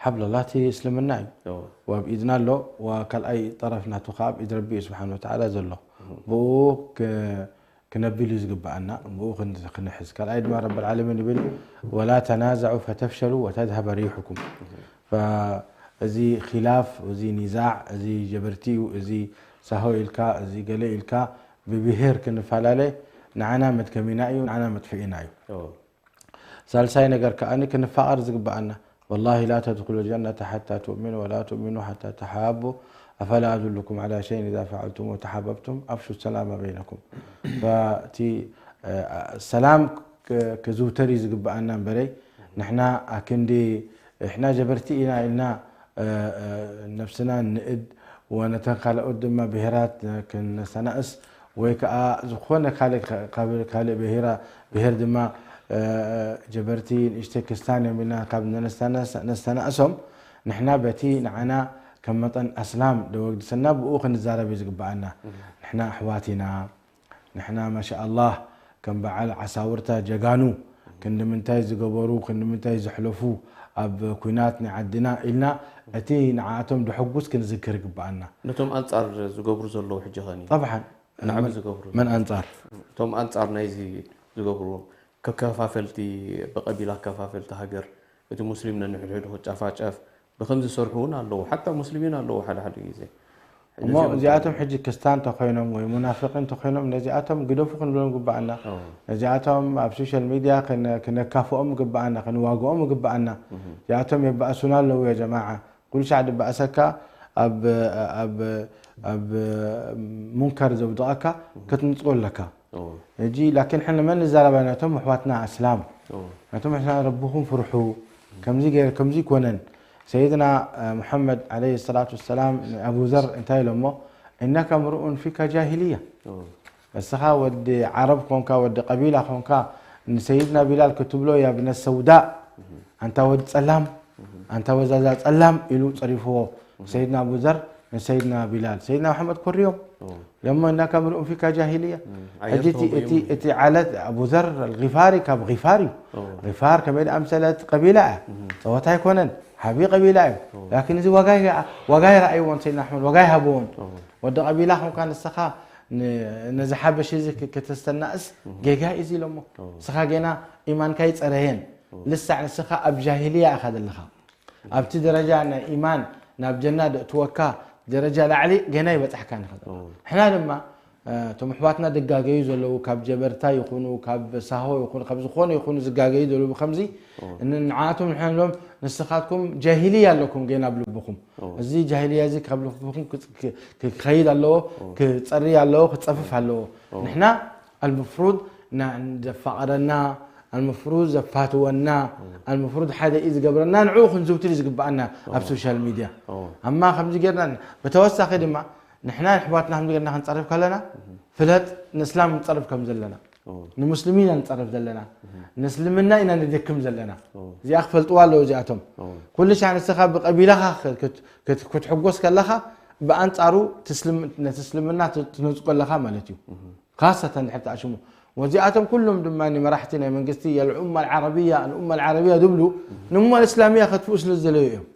ሓብለላህ እቲ እስልምና እዩ። እዎ። ወኣብ ኢድና ኣሎ፣ ወካልኣይ ጠረፍ ናቱ ኸዓ ኣብ ኢድ ረቢ እዩ ስብሓን ወተዓላ ዘሎ። እህ። ብኡ ክ-፣ ክነብል እዩ ዝግብኣና፣ ብኡ ክን-፣ ክንሕዝ። ካልኣይ ድማ ረብል ዓለሚን ይብል፣ "ወላ ተናዘዑ ፈተፍሸሉ ወተዝሀበ ሪሑኩም።" ፈ-፣ እዚ ኺላፍ፣ እዚ ኒዛዕ፣ እዚ ጀበርቲ እዩ፣ እዚ ሳሆ ኢልካ፣ እዚ ገለ ኢልካ፣ ብብሄር ክንፈላለ ንዓና መድከሚና እዩ፣ ንዓና መጥፍኢና እዩ። እዎ። ሳልሳይ ነገር ከኣ ክንፋቐር ዝግብኣና፣ "ወላሂ ላ ተድኹሉ ልጀነተ ሓታ ትእሚኑ ወላ ትእሚኑ ሓታ ተሓቡ፣ ኣፈላ ኣዱሉኩም ዓላ ሸይን ኢዛ ፈዓልቱሙ ተሓበብቱም ኣፍሹ ሰላመ በይነኩም።" ፈቲ፣ እ፣ ሰላም ክ-፣ ክዝውተር እዩ ዝግብኣና እምበረይ፣ ንሕና ኣክንዲ፣ ንሕና ጀበርቲ ኢና ኢልና፣ እ፣ እ፣ ነብስና ንእድ፣ ወነተን ካልኦት ድማ ብሄራት ክነሰናእስ፣ ወይ ከኣ ዝኾነ ካልእ ከ-፣ ካብ ካልእ ብሄራ-፣ ብሄር ድማ፣ እ፣ ጀበርቲ ንእሽተይ ክስታን እዮም ኢልና ካብ ነስተናስ-፣ ነስተናእሶም፣ ንሕና በቲ ንዓና ከም መጠን ኣስላም ደወግድሰና ብኡ ክንዛረብ እዩ ዝግብኣና። ንሕና ኣሕዋት ኢና። ንሕና ማሻኣላህ ከም በዓል ዓሳውርታ ጀጋኑ ክንዲ ምንታይ ዝገበሩ፣ ክንዲ ምንታይ ዘሕለፉ ኣብ ኲናት ናይ ዓድና ኢልና እቲ ንዓኣቶም ደሐጉስ ክንዝክር ይግብኣና። ነቶም ኣንጻር ዝገብሩ ዘለዉ ሕጂ ኸኒ ጠብዓን ናዕቢ ዝገብሩ መን ኣንጻር እቶም ኣንጻር ናይዚ ዝገብርዎ ከከፋፈልቲ ብቐቢላ ከፋፈልቲ ሃገር እቲ ሙስሊም ነንሕድሕዱ ክጨፋጨፍ ብኸም ዝሰርሑ እውን ኣለዉ። ሓታ ሙስሊሚን ኣለዉ ሓደ ሓደ ግዜ። ሕጂ እሞ እዚኦም እዚኣቶም ሕጂ ክስታን እንተኾይኖም ወይ ሙናፍቂን እንተኾይኖም ነዚኣቶም ግደፉ ክንብሎም ግባኣና። ኦ፣ ነዚኣቶም ኣብ ሶሻል ሚድያ ክነ- ክነካፍኦም ግባኣና፣ ክንዋግኦም ግባኣና። እዚኣቶም የባእሱና ኣለዉ ያ ጀማዓ። ኩሉ ሻዕ ድባእሰካ ኣብ ኣብ ኣብ ሙንከር ዘውድቐካ ክትንጽጎ ኣለካ። ኦ፣ ሕጂ ላኪን ሕነ መን ንዛረባ ናቶም ኣሕዋትና ኣስላም ኦ፣ ናቶም ሕና ረብኹም ፍርሑ። ከምዚ ገይር ከምዚ ይኮነን። ሰይድና ሙሐመድ ዓለይሂ ሰላቱ ወሰላም ንኣቡ ዘር እንታይ ኢሎሞ? እነከ ምርኡን ፊካ ጃሂልያ። ኦ፣ እስኻ ወዲ ዓረብ ኮንካ ወዲ ቀቢላ ኮንካ ንሰይድና ቢላል ክትብሎ ያ ብነ ሰውዳ ኣንታ ወዲ ጸላም ኣንታ ወዛዛ ጸላም ኢሉ ጸሪፍዎ። ሰይድና ኣቡ ዘር ንሰይድና ቢላል ሰይድና መሐመድ ኮርዮም ኦ፣ ለሞ እነከ ምርኡን ፊካ ጃሂልያ። ሕጂ እቲ ዓለት ኣቡ ዘር ጊፋሪ ካብ ጊፋር እዩ። ጊፋር ከመይ ደኣ ምሰለት ቀቢላ እያ። ጸወታ ኣይኮነን። ሓቢ ቀቢላ እዩ። ላኪን እዚ ዋጋ ይረኣይዎን ሰይድና ኣሕመድ ዋጋ ይሃብዎን። ወዲ ቀቢላ ከምካ ንስኻ ነዚ ሓበሽ እዚ ከተስተናእስ ጌጋ እዩ ኢሎሞ። ንስኻ ጌና ኢማንካ ይጸረየን። ልሳዕ ንስኻ ኣብ ጃሂልያ ኢኻ ዘለኻ። ኣብቲ ደረጃ ናይ ኢማን ናብ ጀና ደእትወካ ደረጃ ላዕሊ ገና ይበጻሕካ ንኸ ንሕና ድማ እቶም ኣሕዋትና ድጋገዩ ዘለዉ ካብ ጀበርታ ይኹኑ ካብ ሳሆ ይኹኑ ካብ ዝኾነ ይኹኑ ዝጋገዩ ዘለዉ ከምዚ ንዓኣቶም ንሕና ንብሎም ንስኻትኩም ጃሂልያ ኣለኩም ገና ኣብ ልብኹም። እዚ ጃሂልያ እዚ ካብ ልብኹም ክኸይድ ኣለዎ፣ ክጸሪ ኣለዎ፣ ክጸፍፍ ኣለዎ። ንሕና ኣልምፍሩድ ዘፋቕረና ኣልምፍሩድ ዘፋትወና ኣልምፍሩድ ሓደ እዩ ዝገብረና ንዕኡ ክንዝውትር እዩ ዝግብኣና ኣብ ሶሻል ሚድያ። ኣማ ከምዚ ጌርና ብተወሳኺ ድማ ንሕና ንሕዋትና ከምዚ ጌርና ክንፀርፍ ከለና ፍለጥ ንእስላም ንፀርፍ ከም ዘለና ንሙስሊም ኢና ንፀርፍ ዘለና ንእስልምና ኢና ንደክም ዘለና። እዚኣ ክፈልጥዋ ኣለዉ እዚኣቶም። ኩሉ ሻዕ ንስኻ ብቀቢላኻ ክትሕጎስ ከለኻ ብኣንፃሩ ነቲ እስልምና ትነፅቆ ኣለኻ ማለት እዩ። ካሰተን ድሕር ተኣሽሙ ወዚኣቶም ኩሎም ድማ መራሕቲ ናይ መንግስቲ የልኡማ ዓረብያ ኣልኡማ ዓረብያ ዝብሉ ንኡማ እስላምያ ከጥፍኡ ስለ ዝደለዩ እዮም።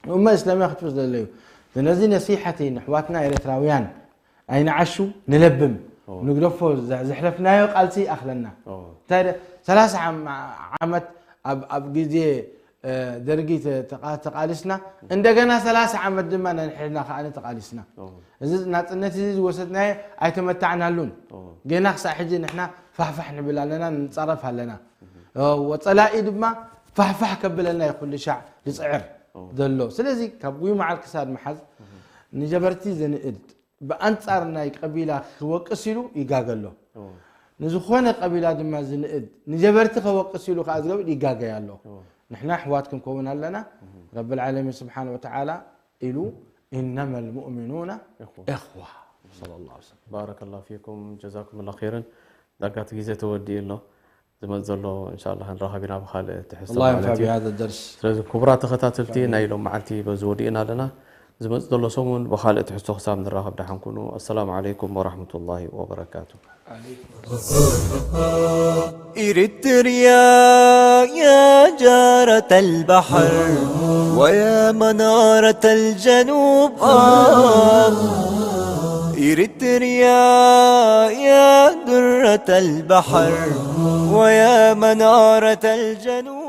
ንኡማ እስላምያ ከጥፍኡ ዝደለዩ ስለዚ ነሲሐቲ ንሕዋትና ኤርትራውያን ኣይንዓሹ ንለብም ንግደፎ ዘሕለፍናዮ ቃልሲ ይኣኽለና። እንታይ ሰላሳ ዓመት ኣብ ግዜ ደርጊ ተቃሊስና እንደገና ሰላሳ ዓመት ድማ ነንሕድና ከዓ ተቃሊስና። እዚ ናፅነት እዚ ዝወሰድናዮ ኣይተመታዕናሉን። ገና ክሳዕ ሕጂ ንሕና ፋሕፋሕ ንብል ኣለና ንፃረፍ ኣለና። ወፀላኢ ድማ ፋሕፋሕ ከብለና ይኩሉ ሻዕ ዝፅዕር ዘሎ ስለዚ ካብ ጉይ መዓል ክሳድ መሓዝ ንጀበርቲ ዘንእድ ብኣንፃር ናይ ቀቢላ ክወቅስ ኢሉ ይጋገ ኣሎ። ንዝኾነ ቀቢላ ድማ ዝንእድ ንጀበርቲ ከወቅስ ኢሉ ከዓ ዝገብር ይጋገ ኣሎ። ንሕና ኣሕዋት ክንከውን ኣለና። ረብል ዓለሚን ስብሓን ወተዓላ ኢሉ إنما المؤمنون إخوة. صلى الله عليه وسلم. ባረከላሁ ፊኩም ጀዛኩም ላ ኸይረን። ዳጋት ግዜ ተወዲኡ ኣሎ። ዝመጽእ ዘሎ እንሻላ ክንራኸብ ኢና ብኻልእ ትሕዝቶ الله ማለት ينفع እዩ። بهذا الدرس. ስለዚ ክቡራት ተኸታተልቲ ናይ ሎም መዓልቲ በዚ ወዲእና ኣለና። ዝመጽእ ዘሎ ሰሙን ብኻልእ ትሕዝቶ ክሳብ ንራኸብ ደሓን ኩኑ። ኣሰላሙ ዓለይኩም ወራህመቱላሂ ወበረካቱ። إريتريا يا جارة البحر ويا منارة الجنوب آه إريتريا يا درة البحر ويا منارة الجنوب